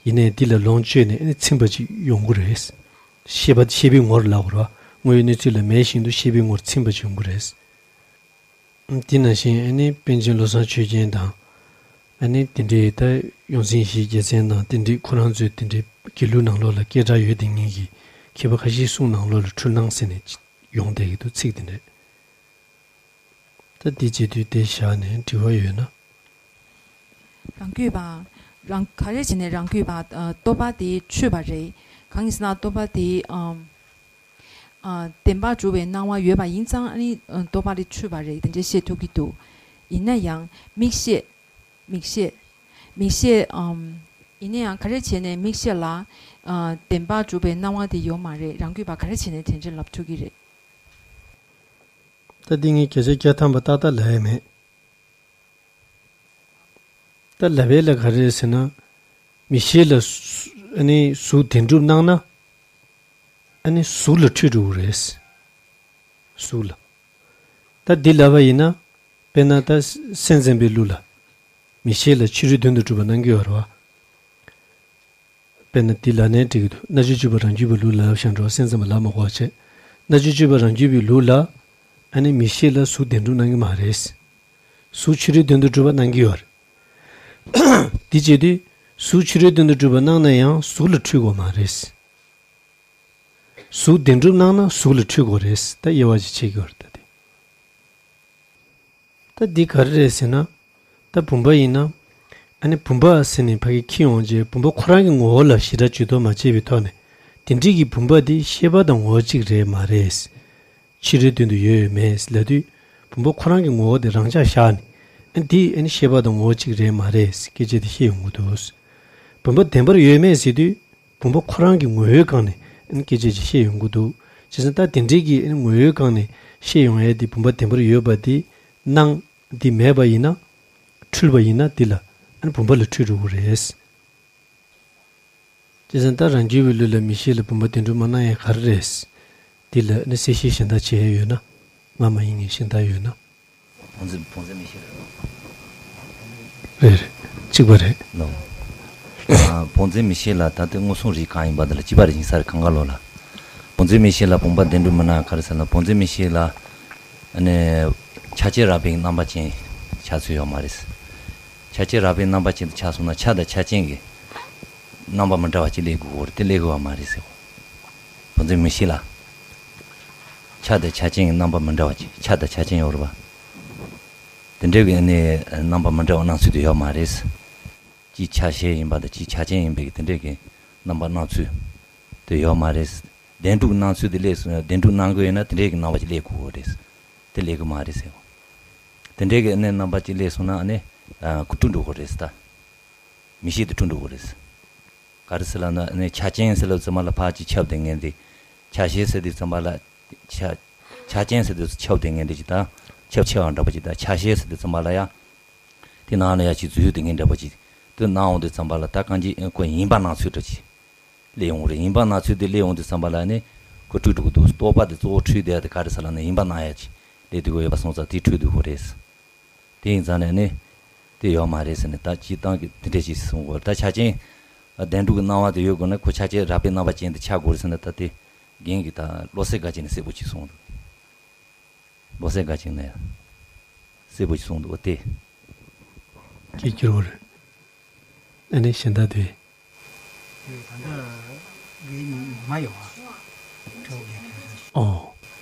ཡིན་ནའི་འདི་ལ་ལོངས་སྤྱོད་ནས་ཚིམ་པ་ཅིག་ཡོང་གི་རེད། ཤེས་པ་ཤེས་པའི་ངོར་ལབ་དགོས་རེད་བ། དངོས་ཡོད་གནས་ཚུལ་ལ་མེད་བཞིན་དུ་ཤེས་པའི་ངོར་ཚིམ་པ་ཅིག་ཡོང་གི་རེད། དེ་ནང་བཞིན་ཨ་ནི་པཎ་ཆེན་བློ་བཟང་ཆོས་རྒྱན་དང་། ཨ་ནི་དེ་འདྲའི་ད་ཡོངས་འཛིན་ཡེ་ཤེས་རྒྱལ་མཚན་དང་དེ་འདྲའི་ཁོ་རང་ཚོའི་དེ་འདྲའི་དགེ་ལུགས་ནང་ལོགས་ལ་སྐད་གྲགས་ཡོད་དེ་ངེད་ཀྱི་མཁས་པ་ཁ་ཤས་གསུང་ནང་ལོགས་ལ་འཁྲུལ་སྣང་ཟེར་ནས་ཡོང་བསྡད་ཀྱི་འདུག་ཚིག་དེ་འདྲས། ད་འདི་བྱེད་དུས་དེ་བཞག་ནས་དྲི་བ་ཡོད་ན། རང་རྒྱུད་པ། རང་ག་རེ་བྱས་ནས་རང་རྒྱུད་པ། ཨ། རྟོགས་པ་དེ་འཁྲུལ་པ་རེད། གང་ཡིན་ཟེར་ན་རྟོགས་པ་དེ་ཨམ། ཨ། བདེན་པར་གྲུབ་པའི་སྣང་བ་ཡོད་པ་ཡིན་ཙང་ཨ་ནི་རྟོགས་པ་དེ་འཁྲུལ་པ་རེད་དེ་འདྲ་བཤད་ཐུབ་ཀྱི་འདུག་ཡིན་ན་ཡང་མིག་ཤེས། མིག་ཤེས། མིག་ཤེས་ཨམ། ཡིན་ན་ཡང་ག་རེ་བྱས་ནས་མིག་ཤེས་ལ། ཨ། བདེན་པར་གྲུབ་པའི་སྣང་བ་དེ་ཡོད་མ་རེད། རང་རྒྱུད་པ་ག་རེ་བྱས་ནས་དེ་འདྲ་ལབ་ཐུབ་ཀྱི་རེད། ད་འདི་ངས་བརྒྱ་ཆ་བརྒྱ་ཐམ་པ་ཏག་ཏག་ལབ་ཡ་མེད། ད་ལབ་ཡས་ལ་ག་རེ་རེད་ཟེར་ན། མིག་ཤེས་ལ་སུ་ཨ་ནི་གཟུགས་བདེན་གྲུབ་སྣང་ན། ཨ་ནི་གཟུགས་ལ་འཁྲུལ་འགྲོ་གི་རེད། གཟུགས་ལ། ད་འདི་ལབ་པ་ཡིན་ན། དཔེར་ན་ད་སེམས་ཙམ་པའི་ལུགས་ལ། མིག་ཤེས་ལ་ཕྱི་རོལ་དོན་དུ་གྲུབ་པ་སྣང་གི་ཡོད་རེད་བ། དཔེར་ན་འདི་ལབ་ནའི་འགྲིག་གི་འདུག་རྣལ་འབྱོར་སྤྱོད་པ་རང་རྒྱུད་པའི་ལུགས་ལ་ལབ་བཞག་འགྲོ། སེམས་ཙམ་པ་ལབ་མ་དགོས་པ་བྱས། རྣལ་འབྱོར་སྤྱོད་པ་རང་རྒྱུད་པའི་ལུགས་ལ། ཨ་ནི་མིག་ཤེས་ལ་གཟུགས་བདེན་གྲུབ་སྣང་གི་མ་རེད། གཟུགས་ཕྱི་རོལ་དོན་དུ་གྲུབ་པ་སྣང་གི་ཡོད་རེད། འདི་བྱེད་དུས། གཟུགས་ཕྱི་རོལ་དོན་དུ་གྲུབ་པ་སྣང་ན་ཡང་གཟུགས་ལ་འཁྲུལ་དགོས་མ་རེད། གཟུགས་བདེན་གྲུབ་སྣང་ན་གཟུགས་ལ་འཁྲུལ་དགོས་རེད། ད་དབྱེ་བ་ཅིག་ཕྱེ་གི་ཡོད་རེད་ད་དེ། ད་འདི་ག་རེ་རེད་ཟེར་ན། ད་བུམ་པ་ཡིན་ན། ཨ་ནི་བུམ་པ་ཟེར་ནས་ཕ་གི་འཁྱེར་ཡོང་རྗེས་བུམ་པ་ཁོ་རང་གི་ངོ་བོ་ལ་ཞེ་དྲག་ཇུས་གཏོགས་མ་བྱས་པའི་ཐོག་ནས། དེ་འདྲའི་གི་བུམ་པ་དེ་ཤེས་པ་དང་ངོ་བོ་གཅིག་རེད་མ་རེད། ཕྱི་རོལ་དོན་དུ་ཡོད་ཡོད་མེད་ལབ་དུས། བུམ་པ་ཁོ་རང་གི་ངོ་བོ་དེ་རང་འཇགས་བཞག་ནས། ཨ་ནི་དེ་ཨ་ནི་ཤེས་པ་དང་ངོ་བོ་གཅིག་རེད་མ་རེད་སྐད་ཆ་དེ་བཤད་ཡོང་གི་འདུག་བུམ་པ་བདེན་པར་ཡོད་མེད་ཟེར་དུས། བུམ་པ་ཁོ་རང་གི་ངོ་བོའི་སྒང་ནས་ཨ་ནི་སྐད་ཆ་ཅིག་བཤད་ཡོང་གི་འདུག་བྱས་ཙང་ད་དེ་འདྲའི་གི་ཨ་ནི་ངོ་བོའི་སྒང་ནས་བཤད་ཡོང་ཡས་དེ་བུམ་པ་བདེན་པར་ཡོད་པ་དེ་སྣང་དེ་མེད་པ་ཡིན་ན། འཁྲུལ་པ་ཡིན་ན་དེ་ལ་ཨ་ནི་བུམ་པ་ལ་འཁྲུལ་འགྲོ་གི་རེད། བྱས་ཙང་ད་རང་རྒྱུད་པའི་ལུགས་ལ་མིག་ཤེས་ལ་བུམ་པ་བདེན་གྲུབ་མ་སྣང་ཡས་ག་རེ་རེད། དེ་ལ་ཨ་ནི་གསལ་བཤད་གཞན་དག་བྱེད་ཡས་ཡོད་ན། ང་མ་ཡིན་ངེས་གཞན་དག་ཡོད་ན། བོངས་འཛིན་བོངས་འཛིན་མིག་ཤེས་རེད། རེད་རེད། གཅིག་པ་རེད། ལོ། ཨ། བོངས་འཛིན་མིག་ཤེས་ལ་ད་ལྟ་མངོན་སུམ་རིགས་གང་ཡིན་པ་དེ་ལ་གཅིག་པ་རེད་ཡིན་ས་རེད་གང་ག་ལོ་ལ། བོངས་འཛིན་མིག་ཤེས་ལ་བུམ་པ་བདེན་གྲུབ་མི་སྣང་ག་རེ་ཟེར་ན་བོངས་འཛིན་མིག་ཤེས་ལ། ཨ་ནི། ཆ་བྱད་རགས་པའི་རྣམ་པ་ཅན་ཆགས་ཚུལ་ཡོད་མ་རེད། ཆ་བྱད་རགས་པའི་རྣམ་པ་ཅན་དུ་ཆགས་སོང་ན་ཆ་དང་ཆ་ཅན་གྱི་རྣམ་པ་མི་འདྲ་བ་ཅིག་སླེབས་དགོས་རེད་དེ་སླེབས་དགོས་པ་མ་རེད་ཟེར། བོངས་འཛིན་མིག་ཤེས་ལ། ཆ་དང་ཆ་ཅན་གྱི་རྣམ་པ་མི་འདྲ་བ་ཅིག་ཆ་དང་ཆ་ཅན་ཡོད་རེད་པ། དེ་འདྲའི་གི་ནི་རྣམ་པ་མི་འདྲ་བ་སྣང་ཚུལ་དེ་ཡོད་མ་རེད། གཅིག་ཆ་ཤས་ཡིན་པ་དང་གཅིག་ཆ་ཅན་ཡིན་པའི་གི་དེ་འདྲའི་གི་རྣམ་པ་སྣང་ཚུལ་དེ་ཡོད་མ་རེད། བདེན་གྲུབ་སྣང་ཚུལ་དེ་སླེབས་སོང་བདེན་གྲུབ་སྣང་གི་ཡོད་ན་དེ་འདྲའི་གི་རྣམ་པ་ཅིག་སླེབས་དགོས་རེད། དེ་སླེབས་གི་མ་རེད་ཟེར། དེ་འདྲའི་གི་ནི་རྣམ་པ་ཅིག་སླེབས་སོང་ན་ནི་ཨ་ཁུ་འཁྲུལ་འགྲོ་གི་རེད་ད། མིག་ཤེས་དེ་འཁྲུལ་འགྲོ་གི་རེད། ག་རེ་ཟེར་ལབ་ན་ནི་ཆ་ཅན་ཟེར་ལབ་ཙམ་པ་ལ་ཕར་ཅིག་ཁྱབ་བསྡད་མཁན་དེ། ཆ་ཤས་ཟེར་དུས་ཙམ་པ་ལ། ཆ། ཆ་ཅན་ཟེར་དུས་ཁྱབ་བསྡད་མཁན་དེ་ཅིག་དང་། ཁྱབ་ཆེ་བ་འདྲ་པོ་ཅིག་དང་ཆ་ཤས་ཟེར་དུས་ཙམ་པ་ལ་ཡང་། དེ་ནང་ལ་ཡང་ཅིག་འཛུལ་བསྡད་མཁན་འདྲ་པོ་ཅིག་དེ་སྣང་འོང་དུས་ཙམ་པ་ལ་ད་གང་ཅི་ཁོ་ཡིན་པ་སྣང་ཚུལ་འདྲ་ཅིག་སླེབས་ཡོང་གི་རེད། ཡིན་པ་སྣང་ཚུལ་དེ་སླེབས་ཡོང་དུས་ཙམ་པ་ལ་ནི། ཁོ་འཁྲུལ་འགྲོ་གི་འདུག་རྟོག་པ་དེ་གཙོ་བོ་འཁྲུལ་བསྡད་ཡ་དེ་ག་རེ་ཟེར་ལབ་ན་ཡིན་པ་སྣང་ཡ་ཅིག་སླེབས་བསྡད་ཀྱི་ཡོད་པ་སོང་ཙང་དེ་འཁྲུལ་བསྡད་ཀྱི་རེད། དེ་ཡིན་ཙང་ནས་ནི། དེ་ཡོད་མ་རེད་ཟེར་ནས་ད་སྤྱིར་བཏང་གི་དེ་འདྲས་ཅིག་གསུང་དགོས་ད་ཆ་རྐྱེན། བདེན་གྲུབ་ཀྱི་སྣང་བ་དེ་ཡོད་དགོས་ན་ཁོ་ཆ་རྐྱེན་རགས་པའི་རྣམ་པ་ཅན་དུ་ཆགས་དགོས་རེད་ཟེར་ན་ད་དེ། རྒན་གྱིས་ད་བློ་གསལ་དགའ་ཆེན་ནས་གསལ་པོ་ཅིག་གསུངས་འདུག་བློ་གསལ་དགའ་ཆེན་ནས། གསལ་པོ་ཅིག་གསུངས་འདུག་སྟེ། ཀྱི་འགྱུར་བ་རེད། ཨ་ནི་གཞན་དག་དེ། དེ་ད་ལྟ་རྒན་ཉི་མ་ཡོད་བ། ཁྲའོ་རྒན་ཁྱོད་ཚོ། ཨོ།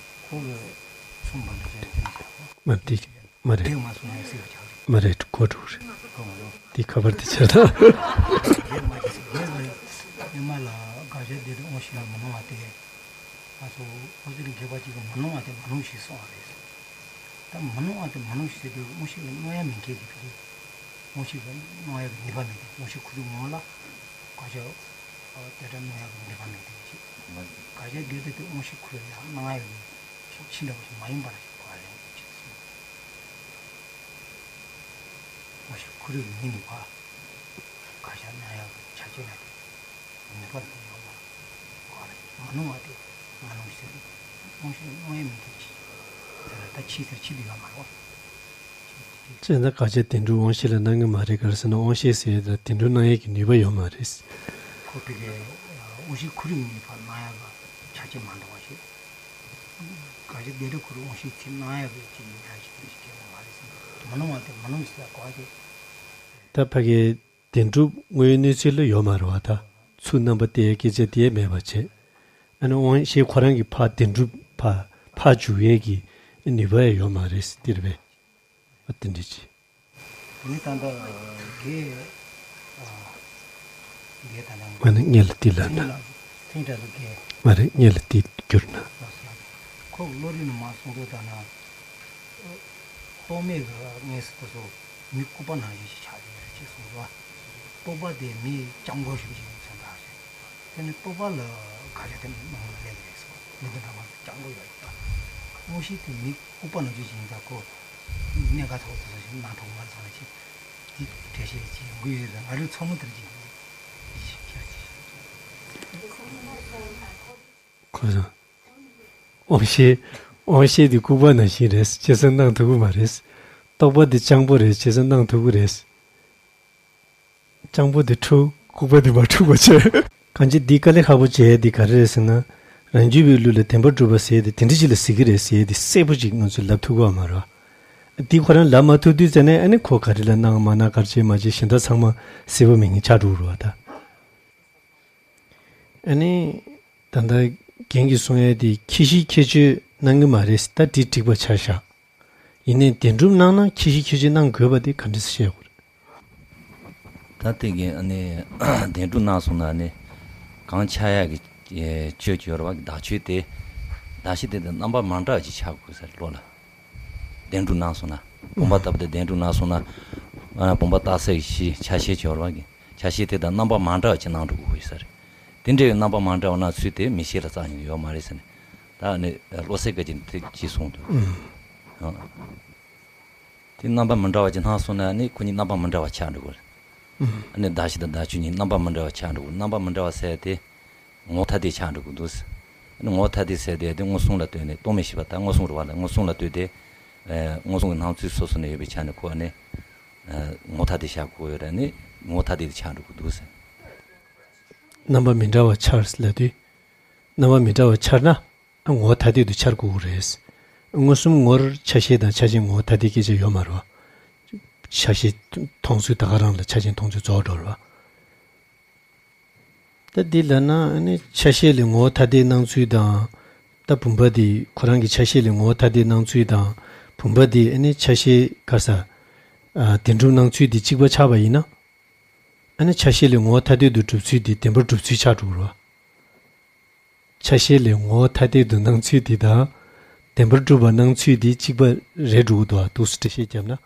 ཁོ་གི་གསུངས་པ་འདྲ་བྱས་དེ་ནས་བྱ་བ། མ་དེ་མ་རེད། རྒན་མ་གསུངས་ཡང་སྲིད་པ་ཆགས་རེད། མ་རེད་གོ་འགྲོ་རེད། གོ་མ་འགྲོ། དེ་ཁ་པར་དེ་ཆགས་ད། རྒན་མ་གི་སྲིད་རྒན་ལ་ཉི་མ་ལ་དགག་བྱ་དེ་དུ་འོང་ཞིག་ལ་མ་གནང་བ་དེ། ང་ཚོ་ཨོ་ཙི་རི་མཁས་པ་གཅིག་གིས་མ་གནང་བ་དེ་མ་གནང་ཞིག་གསུངས་པ་རེད། ད་མ་གནང་བ་དེ་མ་གནང་ཞིག་ཟེར་དུས་དངོས་གཞི་ལ་གནང་ཡ་མེད་མཁན་གྱི་ཕ་གི། དངོས་གཞི་ལ་གནང་ཡ་གི་ནུས་པ་མེད་དེ་དངོས་གཞི་ཁོ་རང་ངོ་ལ་བཀའ་ཤག་དེ་འདྲ་གནང་ཡ་གི་ནུས་པ་མེད་དེ་ཞིག་བཀའ་ཤག་དགེ་དེ་དེ་དངོས་གཞི་ཁོ་རང་ཡ་གནང་ཡ་གི་ཕྱོགས་ཕྱི་འདྲ་བ་ཞིག་མ་ཡིན་པ་ར་ཞིག་གོ་བ་རེད་ཅེས་གསུངས། དངོས་གཞི་ཁོ་རའི་ཉིད་ནས་ཕར་བཀའ་ཤག་གནང་ཡག་གི་ཆ་རྐྱེན་ལ་དེ་ནུས་པ་དེ་ཡོད་མ་རེད། མ་གནང་བ་དེ་མ་གནང་ཟེར། དངོས་གཞི་གནང་ཡག་མི་འདུག་ཅེས་ཟེར་ལ། ད་ཕྱིས་ཟེར་ཕྱིས་དུ་ཡོད་མ་རེད་བ། ཅེས་ན་བཀའ་ཤག་དེ་འདྲའི་དབང་ཤེད་ལ་གནང་གི་མ་རེད། ག་རེ་ཟེར་ན་དབང་ཤེད་ཟེར་ཡ་དེ་དེ་འདྲའི་གནང་ཡས་ཀྱི་ནུས་པ་ཡོད་མ་རེད། ཁོ་ཕ་གིའི་དབང་ཤེད་ཁོ་རའི་ངོས་ནས་ཕར་གནང་ཡག་གི་ཆ་རྐྱེན་མ་འདུག་བ་ཞིག་བཀའ་ཤག་དེ་འདྲ་ཁོ་རའི་དབང་ཤེད་ཚིག་གནང་ཡག་གི་ཅིག་ཡིན་ད་ཅིག་དེ་ཞིག་བྱས་པ་མ་རེད་ཟེར། མ་གནང་བ་དེ་མ་གནང་ཟེར་གོ་བ་དེ། ད་ཕ་གིའི་བདེན་གྲུབ་དངོས་ཡོད་གནས་ཚུལ་ལ་ཡོད་མ་རེད་བ། ད་ཚུར་རྣམ་པ་གཏད་ཡའི་སྐད་ཆ་དེ་ཡང་མེད་པ་བྱས། ཨ་ནི་དབང་ཤེད་ཁོ་རང་གིས་ཕར་བདེན་གྲུབ་ཕར་ཕར་འཇུག་ཡས་ཀྱི་ནུས་པ་ཡང་ཡོད་མ་རེད་ཟེར་དེ་རེད་པས། ཨ་དེ་འདྲ་ཅིག་དེ་ནི་ད་ལྟ་རྒན་རྒན་ད་ལྟ་ང་ནི་སྔོན་ལ་དེ་ལབ་ན། ཐེངས་འདྲ་ལ་རྒན། མ་རེད། སྔོན་ལ་དེ་བསྒྱུར་ན། ཁོ་བློ་རིག་ནས་མར་གསུང་དུས་ད་ན། ཐོག་མེད་ཀྱི་ངས་ཟེར་དུས་སུ་མི་ལྐུགས་པ་ནང་བཞིན་ཞིག་ཆགས་ཀྱི་ཡོད་རེད་ཅེས་གསུངས་སོང་། ལྐུགས་པ་དེ་མི་སྤྱང་པོ་ཞིག་ཅིག་ཡིན་ཚོད་འདུག་ཟེར། དེ་ནི་ལྐུགས་པ་ལ་བཀའ་ཤག་དེ་ནང་ལ་སླེབས་ཀྱི་རེད་ཟེར། མི་དེ་འདྲ་མ་སྤྱང་པོ་ཡོད་རེད། དངོས་གཞི་དེ་མི་ལྐུགས་པ་ནང་བཞིན་ཞིག་ཡིན་ཙང་ཁོ་གནད་འགག་ཚ་པོ་དེ་ཚོ་ཞིག་གནང་ཐུབ་མ་སོང་ན་ཅིག་དེ་འགྲེལ་བཤད་ཅིག་ཡོང་གི་ཡོད་ཟེར། ང་རང་ཚང་མ་དེར་ཅིག་ཡིད་ཆེས་བྱས་ཅིག་ཁོ་ཚོ། དབང་ཤེད། དབང་ཤེད་དེ་ལྐུགས་པ་ནང་བཞིན་རེད། བྱས་ཙང་གནང་ཐུབ་ཀྱི་མ་རེད། ལྐུགས་པ་དེ་སྤྱང་པོ་རེད། བྱས་ཙང་གནང་ཐུབ་ཀྱི་རེད། སྤྱང་པོ་དེ་འཁྲུག་ལྐུགས་པ་དེ་མ་འཁྲུག་པ་བྱས། གང་ཅི་འདི་དཀའ་ལས་ཁག་པོ་བྱས་དེ་ག་རེ་རེད་ཟེར་ན། རང་རྒྱུད་པའི་ལུགས་ལ་བདེན་པར་གྲུབ་པ་ཟེར་དེ་དེ་འདྲ་ཅིག་ལ་ཟེར་གྱི་རེད་ཟེར་དེ་གསལ་པོ་ཅིག་ང་ཚོས་ལབ་ཐུབ་ཀྱི་མ་རེད། འདི་ཁོ་རང་ལབ་མ་ཐུབ་དུས་ཙ་ནས་ཨ་ནི་ཁོ་ག་རེ་ལ་གནང་མ་གནང་ག་རེ་བྱས་མ་བྱས་གཞན་དག་ཚང་མ་གསལ་པོ་མེད་མཁན་ཆགས་འགྲོ་གི་རེད་བ་ད། ཨ་ནི། ད་ལྟ་རྒན་གྱིས་གསུང་ཡས་དེ་ཁྱད་གཞི་ཁྱད་ཆོས་གནང་གི་མ་རེད། ད་དེ་འགྲིག་པ་ཆགས་བཞག་ཡིན་ནའི་བདེན་གྲུབ་གནང་ན་ཁྱད་གཞི་ཁྱད་ཆོས་གནང་དགོས་པ་དེ་ག་འདྲ་བཤད་དགོས་རེད། ད་དེ་གིན་ཨ་ནི་བདེན་གྲུབ་གནང་སོང་ན་ཨ་ནི་གང་ཆགས་ཡག་གི་ཆོས་ཅིག་ཡོད་རེད་བ། བདག་ཆོས་དེ་བདག་གཞི་དེ་དང་རྣམ་པ་མ་འདྲ་བ་ཅིག་ཆགས་དགོས་ས་རེད་བློ་ལ། བདེན་གྲུབ་གནང་སོང་ན། བུམ་པ་ལྟ་བུ་དེ་བདེན་གྲུབ་གནང་སོང་ན། ཨ་བུམ་པ་རྟགས་གསལ་གྱི་གཞི་ཆ་ཤས་ཅིག་ཡོད་རེད་བ། ཆ་ཤས་དེ་དང་རྣམ་པ་མ་འདྲ་བ་ཅིག་གནང་འགྲོ་དགོས་ས་རེད། དེ་འདྲ་བའི་རྣམ་པ་མ་འདྲ་བ་གནང་ཚུལ་དེ་མི་ཤེས་ལ་རྩ་ནས་ཡོད་མ་རེད་ཟེར་ནས། ད་ནི་བློ་གསལ་དགའ་ཆེན་དེ་ཅིག་གསུངས་འདུག་ཨང་། དེ་རྣམ་པ་མི་འདྲ་བ་ཅིག་གནང་སོང་ན་ནི་ཁོ་གཉིས་རྣམ་པ་མི་འདྲ་བ་ཆགས་འགྲོ་གི་རེད། ཨ་ནི་བདག་གཞི་དང་བདག་ཆོས་གཉིས་རྣམ་པ་མི་འདྲ་བ་ཆགས་འགྲོ་གི་རེད། རྣམ་པ་མི་འདྲ་བ་ཟེར་དེ་ངོ་བོ་ཐ་དད་ཆགས་འགྲོ་གི་འདུག་ཨ་ནི་ངོ་བོ་ཐ་དད་ཟེར་དེ་དེ་མངོན་སུམ་ལ་ལྟོས་ནས་རྟོག་མེད་ཤེས་པ་དང་མངོན་སུམ་རུ་བ་ལ་མངོན་སུམ་ལ་ལྟོས་ཏེ། མངོན་སུམ་གྱི་སྣང་ཚུལ་སོ་སོ་ནས་ཡོད་པའི་ཆ་ནས་ཁོ་ནི་ངོ་བོ་ཐ་དད་ཆགས་དགོས་ཡོད་རེད། ནི་ངོ་བོ་ཐ་དད་དེ་ཆགས་འགྲོ་གི་འདུག་ཟེར། རྣམ་པ་མི་འདྲ་བ་འཆར་ལབ་དུས། རྣམ་པ་མི་འདྲ་བ་འཆར་ན། ངོ་བོ་ཐ་དད་དུ་འཆར་དགོས་ཀྱི་རེད། མངོན་སུམ་ངོར་ཆ་ཤས་དང་ཆ་ཅན་ངོ་བོ་ཐ་དད་སྐད་ཆ་ཡོད་མ་རེད་བ། ཆ་ཤས་མཐོང་ཚུལ་ད་ག་རང་ལ་ཆ་ཅན་མཐོང་ཚུལ་རྫོགས་འགྲོ་རེད་བ། ད་འདི་ལབ་ན་ཨ་ནི་ཆ་ཤས་ལས་ངོ་བོ་ཐ་དད་སྣང་ཚུལ་དང་། ད་བུམ་པ་འདི་ཁོ་རང་གི་ཆ་ཤས་ལས་ངོ་བོ་ཐ་དད་སྣང་ཚུལ་དང་། བུམ་པ་འདི་ཨ་ནི་ཆ་ཤས་ག་ས། ཨ་བདེན་གྲུབ་སྣང་ཚུལ་འདི་གཅིག་པ་ཆགས་པ་ཡིན་ན། ཨ་ནི་ཆ་ཤས་ལས་ངོ་བོ་ཐ་དད་དུ་གྲུབ་ཚུལ་འདི་བདེན་པར་གྲུབ་ཚུལ་ཆགས་འགྲོ་གི་རེད་བ། ཆ་ཤས་ལས་ངོ་བོ་ཐ་དད་དུ་སྣང་ཚུལ་འདི་དང་། བདེན་པར་གྲུབ་པ་སྣང་ཚུལ་འདི་གཅིག་པ་རེད་འགྲོ་གི་འདུག་བ། འདུག་སེ་འགྲེལ་བཤད་བརྒྱབ་ན།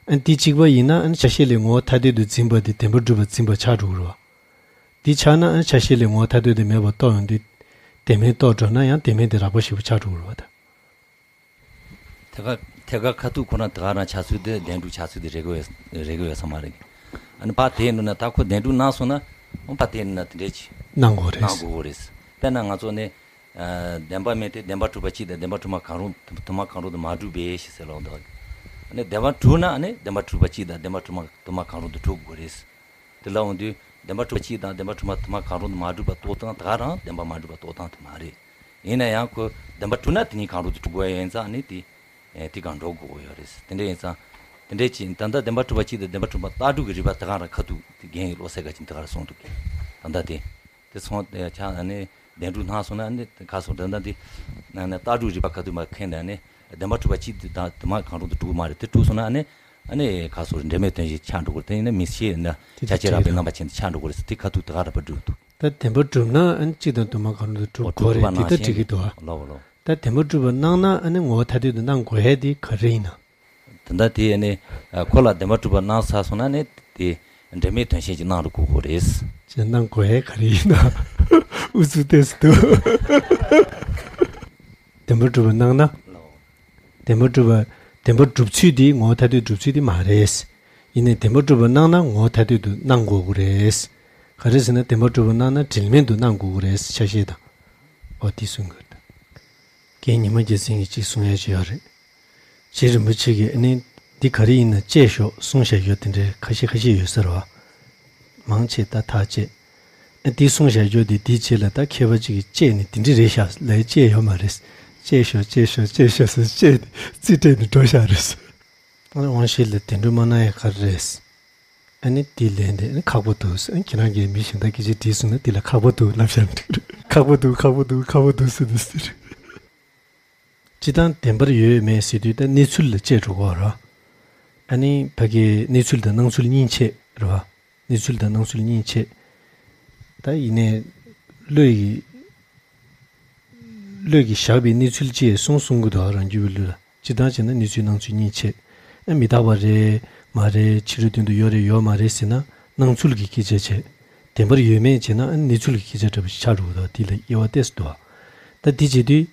ཨ་འདི་གཅིག་པ་ཡིན་ན་ཨ་ནི་ཆ་ཤས་ལས་ངོ་བོ་ཐ་དད་དུ་འཛིན་པ་འདི་བདེན་པར་གྲུབ་པ་འཛིན་པ་ཆགས་འགྲོ་གི་རེད་བ། འདི་ཆགས་ན་ཨ་ནི་ཆ་ཤས་ལས་ངོ་བོ་ཐ་དད་དུ་མེད་པ་རྟོགས་ཡོང་དུས། བདེན་མེད་རྟོགས་འགྲོ་ན་ཡང་བདེན་མེད་དེ་རགས་པ་ཞེ་པོ་ཆགས་འགྲོ་གི་རེད་བ་ད། ཐད་ཀར་ཐད་ཀར་ཁ་ཐུག་ཁོ་རང་དེ་ག་རང་ཆགས་ཚུལ་དེ་བདེན་གྲུབ་ཆགས་ཚུལ་དེ་རེད་གི་ཡོད་རེད་གི་ཡོད་ས་མ་རེད། ཨ་ནི་ཕར་དེ་ཡིན་ན་ད་ཁོ་བདེན་གྲུབ་གནང་སོང་ན། ཨོ་ཕར་དེ་ཡིན་ན་དེ་འདྲས་ཀྱིས་གནང་དགོས་རེད། གནང་དགོས་རེད། དཔེར་ན་ང་ཚོ་ནི། ཨ་བདེན་པ་མེད་དེ་བདེན་པར་གྲུབ་པ་གཅིག་དང་བདེན་པར་གྲུབ་པ་གང་རུང་དུ་མ་གང་རུང་དུ་མ་གྲུབ་པས་ཞེས་ཟེར་ལོ་འདུག་ཨ་ནི་བདེན་པར་གྲུབ་ན་ཨ་ནི་བདེན་པར་གྲུབ་པ་གཅིག་དང་བདེན་པར་གྲུབ་པ་དུ་མ་གང་རུང་དུ་གྲུབ་དགོས་རེད། དེ་ལ་འོང་དུས་བདེན་པར་གྲུབ་པ་གཅིག་དང་བདེན་པར་གྲུབ་པ་དུ་མ་གང་རུང་དུ་མ་གྲུབ་པ་རྟོགས་སྟངས་དེ་ག་རང་བདེན་པར་མ་གྲུབ་པ་རྟོགས་སྟངས་དེ་མ་རེད། ཡིན་ན་ཡང་ཁོ་བདེན་པར་གྲུབ་ན་དེ་གཉིས་གང་རུང་དུ་གྲུབ་དགོས་ཡིན་ཙང་ནི་དེ་དེ་གང་འགྲོ་དགོས་ཡོད་རེད། དེ་འདྲ་ཡིན་ཙང་དེ་འདྲས་ཀྱིས་ད་ལྟ་བདེན་པར་གྲུབ་པ་གཅིག་དང་བདེན་པར་གྲུབ་པ་རྟགས་གྲུབ་ཀྱི་རིགས་པ་དེ་ག་རང་ཁ་ཐུག་དེ་རྒན་ཡིས་བློ་གསལ་དགའ་ཅན་དེ་ག་རང་གསུངས་འདུག་ད་ལྟ་དེ་དེ་སོང་ཆ་ནི་བདེན་གྲུབ་གནང་སོང་ན་ནི་ཁ་སོ་ད་ལྟ་དེ་ནི་རྟགས་གྲུབ་རིགས་པ་ཁ་ཐུག་མ་མཁྱེན་ན་ནི། བདེན་པར་གྲུབ་པ་གཅིག་དེ་དང་དུ་མ་གང་རུང་དུ་གྲུབ་མ་རེད། དེ་གྲུབ་སོང་ན་ཨ་ནི་ཨ་ནི་ག་སོ་འབྲེལ་མེད་དོན་བཞི་ཆགས་འགྲོ་གི་རེད། དེ་ཡིན་ན་མི་ཤེས་ན་དེ་ཆ་ཆེ་རགས་པའི་རྣམ་པ་ཅན་དུ་ཆགས་འགྲོ་གི་རེད། དེ་ཁ་ཐུག་དེ་ག་ར་པ་འགྲུབ་འདུག་ད་བདེན་པར་གྲུབ་ན་ཨ་ནི་གཅིག་དང་དུ་མ་གང་རུང་དུ་གྲུབ་གོ་རེད། དེ་ལྟར་འགྲིག་གི་འདུག་ཨ། ལོ་ལོ། ད་བདེན་པར་གྲུབ་པ་གནང་ན་ཨ་ནི་ངོ་བོ་ཐ་དད་དུ་གནང་དགོས་ཡས་དེ་ག་རེ་ཡིན་ན། དེ་འདྲ་དེ་ཨ་ནི་ཁོ་ལ་བདེན་པར་གྲུབ་པ་གནང་ཚར་སོང་ན་ནི་དེ་འབྲེལ་མེད་དོན་བཞི་ཅིག་གནང་རུ་དགོས་གོ་རེད། ཅེས་གནང་དགོས་ཡས་ག་རེ་ཡིན་ན། ཨུ་ཚུགས་ཏོག་ཙམ་འདུག་བདེན་པར་གྲུབ་པ་གནང་ན། ལོ། བདེན་པར་གྲུབ་པ། བདེན་པར་གྲུབ་ཚུལ་འདི་ངོ་བོ་ཐ་དད་གྲུབ་ཚུལ་འདི་མ་རེད། ཡིན་ནའི་བདེན་པར་གྲུབ་པ་གནང་ན་ངོ་བོ་ཐ་དད་དུ་སྣང་དགོས་ཀྱི་རེད། ག་རེ་ཟེར་ན་བདེན་པར་གྲུབ་པ་གནང་ན་དྲིལ་མེད་དུ་སྣང་དགོས་ཀྱི་རེད་ཆ་ཤས་དང་། འོ་དེ་གསུང་དགོས་རེད། རྒན་ཉི་མ་རྒྱལ་མཚན་གྱིས་གཅིག་གསུང་ཡ་ཅིག་ཡོད་རེད། རྗེ་རིན་པོ་ཆེ་གིས་ཨ་ནི་འདི་ག་རེ་ཡིན་ན་དཔྱད་ཤོག་གསུང་བཞག་ཡོད་དེ་འདྲའི་ཁ་ཤས་ཁ་ཤས་ཡོད་ས་རེད་བ། མང་ཆེ་ད་ཐག་བཅད། ཨ་འདི་གསུང་བཞག་རྒྱུ་དེ་འདིའི་རྗེས་ལ་ད་མཁས་པ་གཅིག་གིས་དཔྱད་ནས་དེ་འདྲ་རེད་ཤག་ལབ་དཔྱད་ཡོད་མ་རེད། དཔྱད་ཤོག་དཔྱད་ཤོག་དཔྱད་ཤོག་ཟེར་དཔྱད་རྩིས་སྤྲད་ནས་འགྲོ་ཤག་རེད། ཨ་ནི་དབང་ཤེས་ལ་དེ་འདྲ་མ་གནང་ཡ་ག་རེ་རེད། ཨ་ནི་དེ་ལན་དེ་ཨ་ནི་ཁག་པོ་འདུག་ཨ་ནི་ཁྱེད་རང་གིས་མི་གཞན་དག་སྐད་ཆ་དྲིས་སོང་ན་དེ་ལ་ཁག་པོ་འདུག་ལབ་བཞག་ན་འགྲིག་རེད། ཁག་པོ་འདུག་ཁག་པོ་འདུག་ཁག་པོ་འདུག་ཟེར་ནས་ཟེར། སྤྱིར་བཏང་བདེན་པར་ཡོད་མེད་ཟེར་དུས་ད་གནས་ཚུལ་ལ་དཔྱད་འགྲོ་གི་ཡོད་རེད། ཨ་ནི་ཕ་གིའི་གནས་ཚུལ་དང་སྣང་ཚུལ་གཉིས་ཕྱེ་རེད་བ། གནས་ཚུལ་དང་སྣང་ཚུལ་གཉིས་ཕྱེ། ད་ཡིན་ནའི་བློས་ཀྱི་བློས་ཀྱི་བཞག་པའི་གནས་ཚུལ་ཅེས་གསུང་གསུང་གི་འདུག་རང་རྒྱུད་པའི་ལུགས་ལ་སྤྱིར་བཏང་བྱས་ན་གནས་ཚུལ་སྣང་ཚུལ་གཉིས་ཕྱེ། ཨ་མི་རྟག་པ་རེད་མ་རེད་ཕྱི་རོལ་སྟེང་དུ་ཡོད་རེད་ཡོད་མ་རེད་ཟེར་ན་སྣང་ཚུལ་གྱི་སྐད་ཆ་བྱས། བདེན་པར་ཡོད་མེད་བྱས་ན་ཨ་གནས་ཚུལ་གྱི་སྐད་ཆ་འདྲ་པོ་ཞིག་ཆགས་འགྲོ་གི་འདུག་དེ་ལ་དབྱེ་བ་ཏོག་ཙམ་འདུག་ད་དེ་བྱེད་དུས།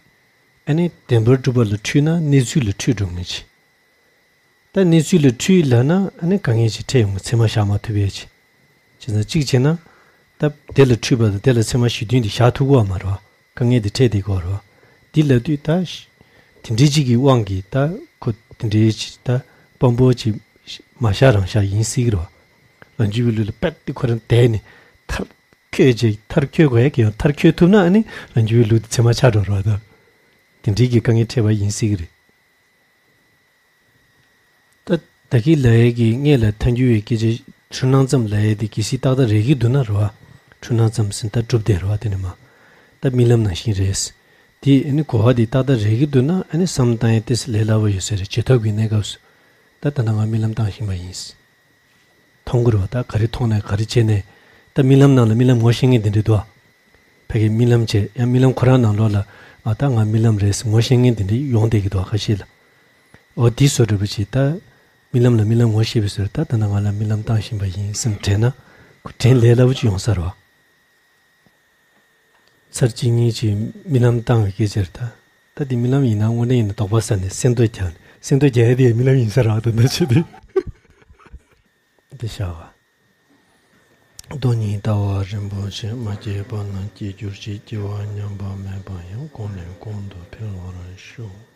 ཨ་ནི་བདེན་པར་གྲུབ་པ་ལ་འཁྲུལ་ན་གནས་ཚུལ་ལ་འཁྲུལ་འགྲོ་ངེས་ཀྱི། ད་གནས་ཚུལ་ལ་འཁྲུལ་ལབ་ན་ཨ་ནི་དཀའ་ངལ་ཅིག་འཕྲད་ཡོང་གི་ཚད་མ་བཞག་མ་ཐུབ་པའི་ཅིག་བྱས་ཙང་གཅིག་བྱས་ན། ད་དེ་ལ་འཁྲུལ་པ་དང་དེ་ལ་ཚད་མ་གཞི་མཐུན་དེ་བཞག་ཐུབ་ཀྱི་ཡོད་མ་རེད་བ། དཀའ་ངལ་དེ་འཕྲད་བསྡད་ཀྱི་ཡོད་རེད་བ། འདི་ལབ་དུས་ད་ཤ་དེ་འདྲའི་ཅིག་གི་དབང་གིས་ད་ཁོ་དེ་འདྲའི་ཅིག་ད་དཔང་པོ་ཅིག་མ་བཞག་རང་བཞག་ཡིན་སྲིད་ཀྱི་རེད་བ། རང་རྒྱུད་པའི་ལུགས་ལ་དཔེ་དེ་ཁོ་རང་བསྡད་ནས་མཐར་འཁྱོལ་ཅིག་མཐར་འཁྱོལ་དགོས་ཡ་གི་ཡང་མཐར་འཁྱོལ་ཐུབ་ན་ཨ་ནི་རང་རྒྱུད་པའི་ལུགས་དེ་ཚད་མ་ཆགས་འགྲོ་རེད་བ། ད་དེ་འདྲའི་གི་དཀའ་ངལ་འཕྲད་པ་ཡིན་སྲིད་ཀྱི་རེད། ད་ད་གིན་ལབ་ཡས་ཀྱི་སྔོན་ལ་ཐལ་འགྱུར་བའི་སྐད་ཆ་འཁྲུལ་སྣང་ཙམ་ལབ་ཡས་དེ་གལ་སྲིད་ཏག་ཏག་རེག་གི་འདུག་ན་རེད་བ། འཁྲུལ་སྣང་ཙམ་ཟེར་ན་ད་གྲུབ་བསྡད་རེད་བ་དེ་ནི་མ། ད་རྨི་ལམ་ནང་བཞིན་རེད། དེ་ཨ་ནི་གོ་བ་དེ་ཏག་ཏག་རེག་གི་འདུག་ན་ཨ་ནི་བསམ་བློ་བཏང་ཡས་ཏོག་ཙམ་ལས་སླ་པོ་ཡོད་ས་རེད་བྱེད་ཐབས་ཀྱི་གནས་སྐབས་སུ། ད་ད་ལྟ་ང་རྨི་ལམ་བཏང་བཞིན་པ་ཡིན། མཐོང་གི་རེད་བ། ད་ག་རེ་མཐོང་ནས་ག་རེ་བྱས་ནས། ད་རྨི་ལམ་ནང་ལ་རྨི་ལམ་ངོ་ཤེས་མཁན་དེ་འདྲ་འདུག་བ། ཕ་གི་རྨི་ལམ་བྱས་ཡང་རྨི་ལམ་ཁོ་རང་ནང་ལོགས་ལ་ཨ་ད་ང་རྨི་ལམ་རེད་ཟེར་ངོ་ཤེས་མཁན་དེ་འདྲ་ཡོང་བསྡད་ཀྱི་འདུག་ཁ་ཤས་ལ། འོ་དེ་བཟོ་འདྲ་པོ་ཅིག་ད་རྨི་ལམ་ལ་རྨི་ལམ་ངོ་ཤེས་པའི་བཟོ་འདྲ་ད་ད་ནང་ང་ལ་རྨི་ལམ་བཏང་བཞིན་པ་ཡིན་སེམས་དྲན་ན་ཁོ་དྲན་ལས་སླ་པོ་ཅིག་ཡོང་ས་རེད་བ། ཚར་གཅིག་གཉིས་ཅིག་རྨི་ལམ་བཏང་བའི་སྐད་ཆ་རེད་ད། ད་དེ་རྨི་ལམ་ཡིན་ན་དངོས་གནས་ཡིན་ན་དོགས་པ་ཟ་ནས་སེམས་ཏོག་རྒྱག་ནས་སེམས་ཏོག་རྒྱག་ཡ་དེ་ཡང་རྨི་ལམ་ཡིན་ས་རེད་བ་ད་ད་ཆེ་དེ། འདི་བྱ་བ། སྟོང་ཉིད་ལྟ་བ་རིན་པོ་ཆེ། མ་སྐྱེས་པ་རྣམས་སྐྱེ་གྱུར་ཅིག་སྐྱེ་བ་ཉམས་པ་མེད་པ་ཡང་། གོང་ནས་གོང་དུ་འཕེལ་བར་ཤོག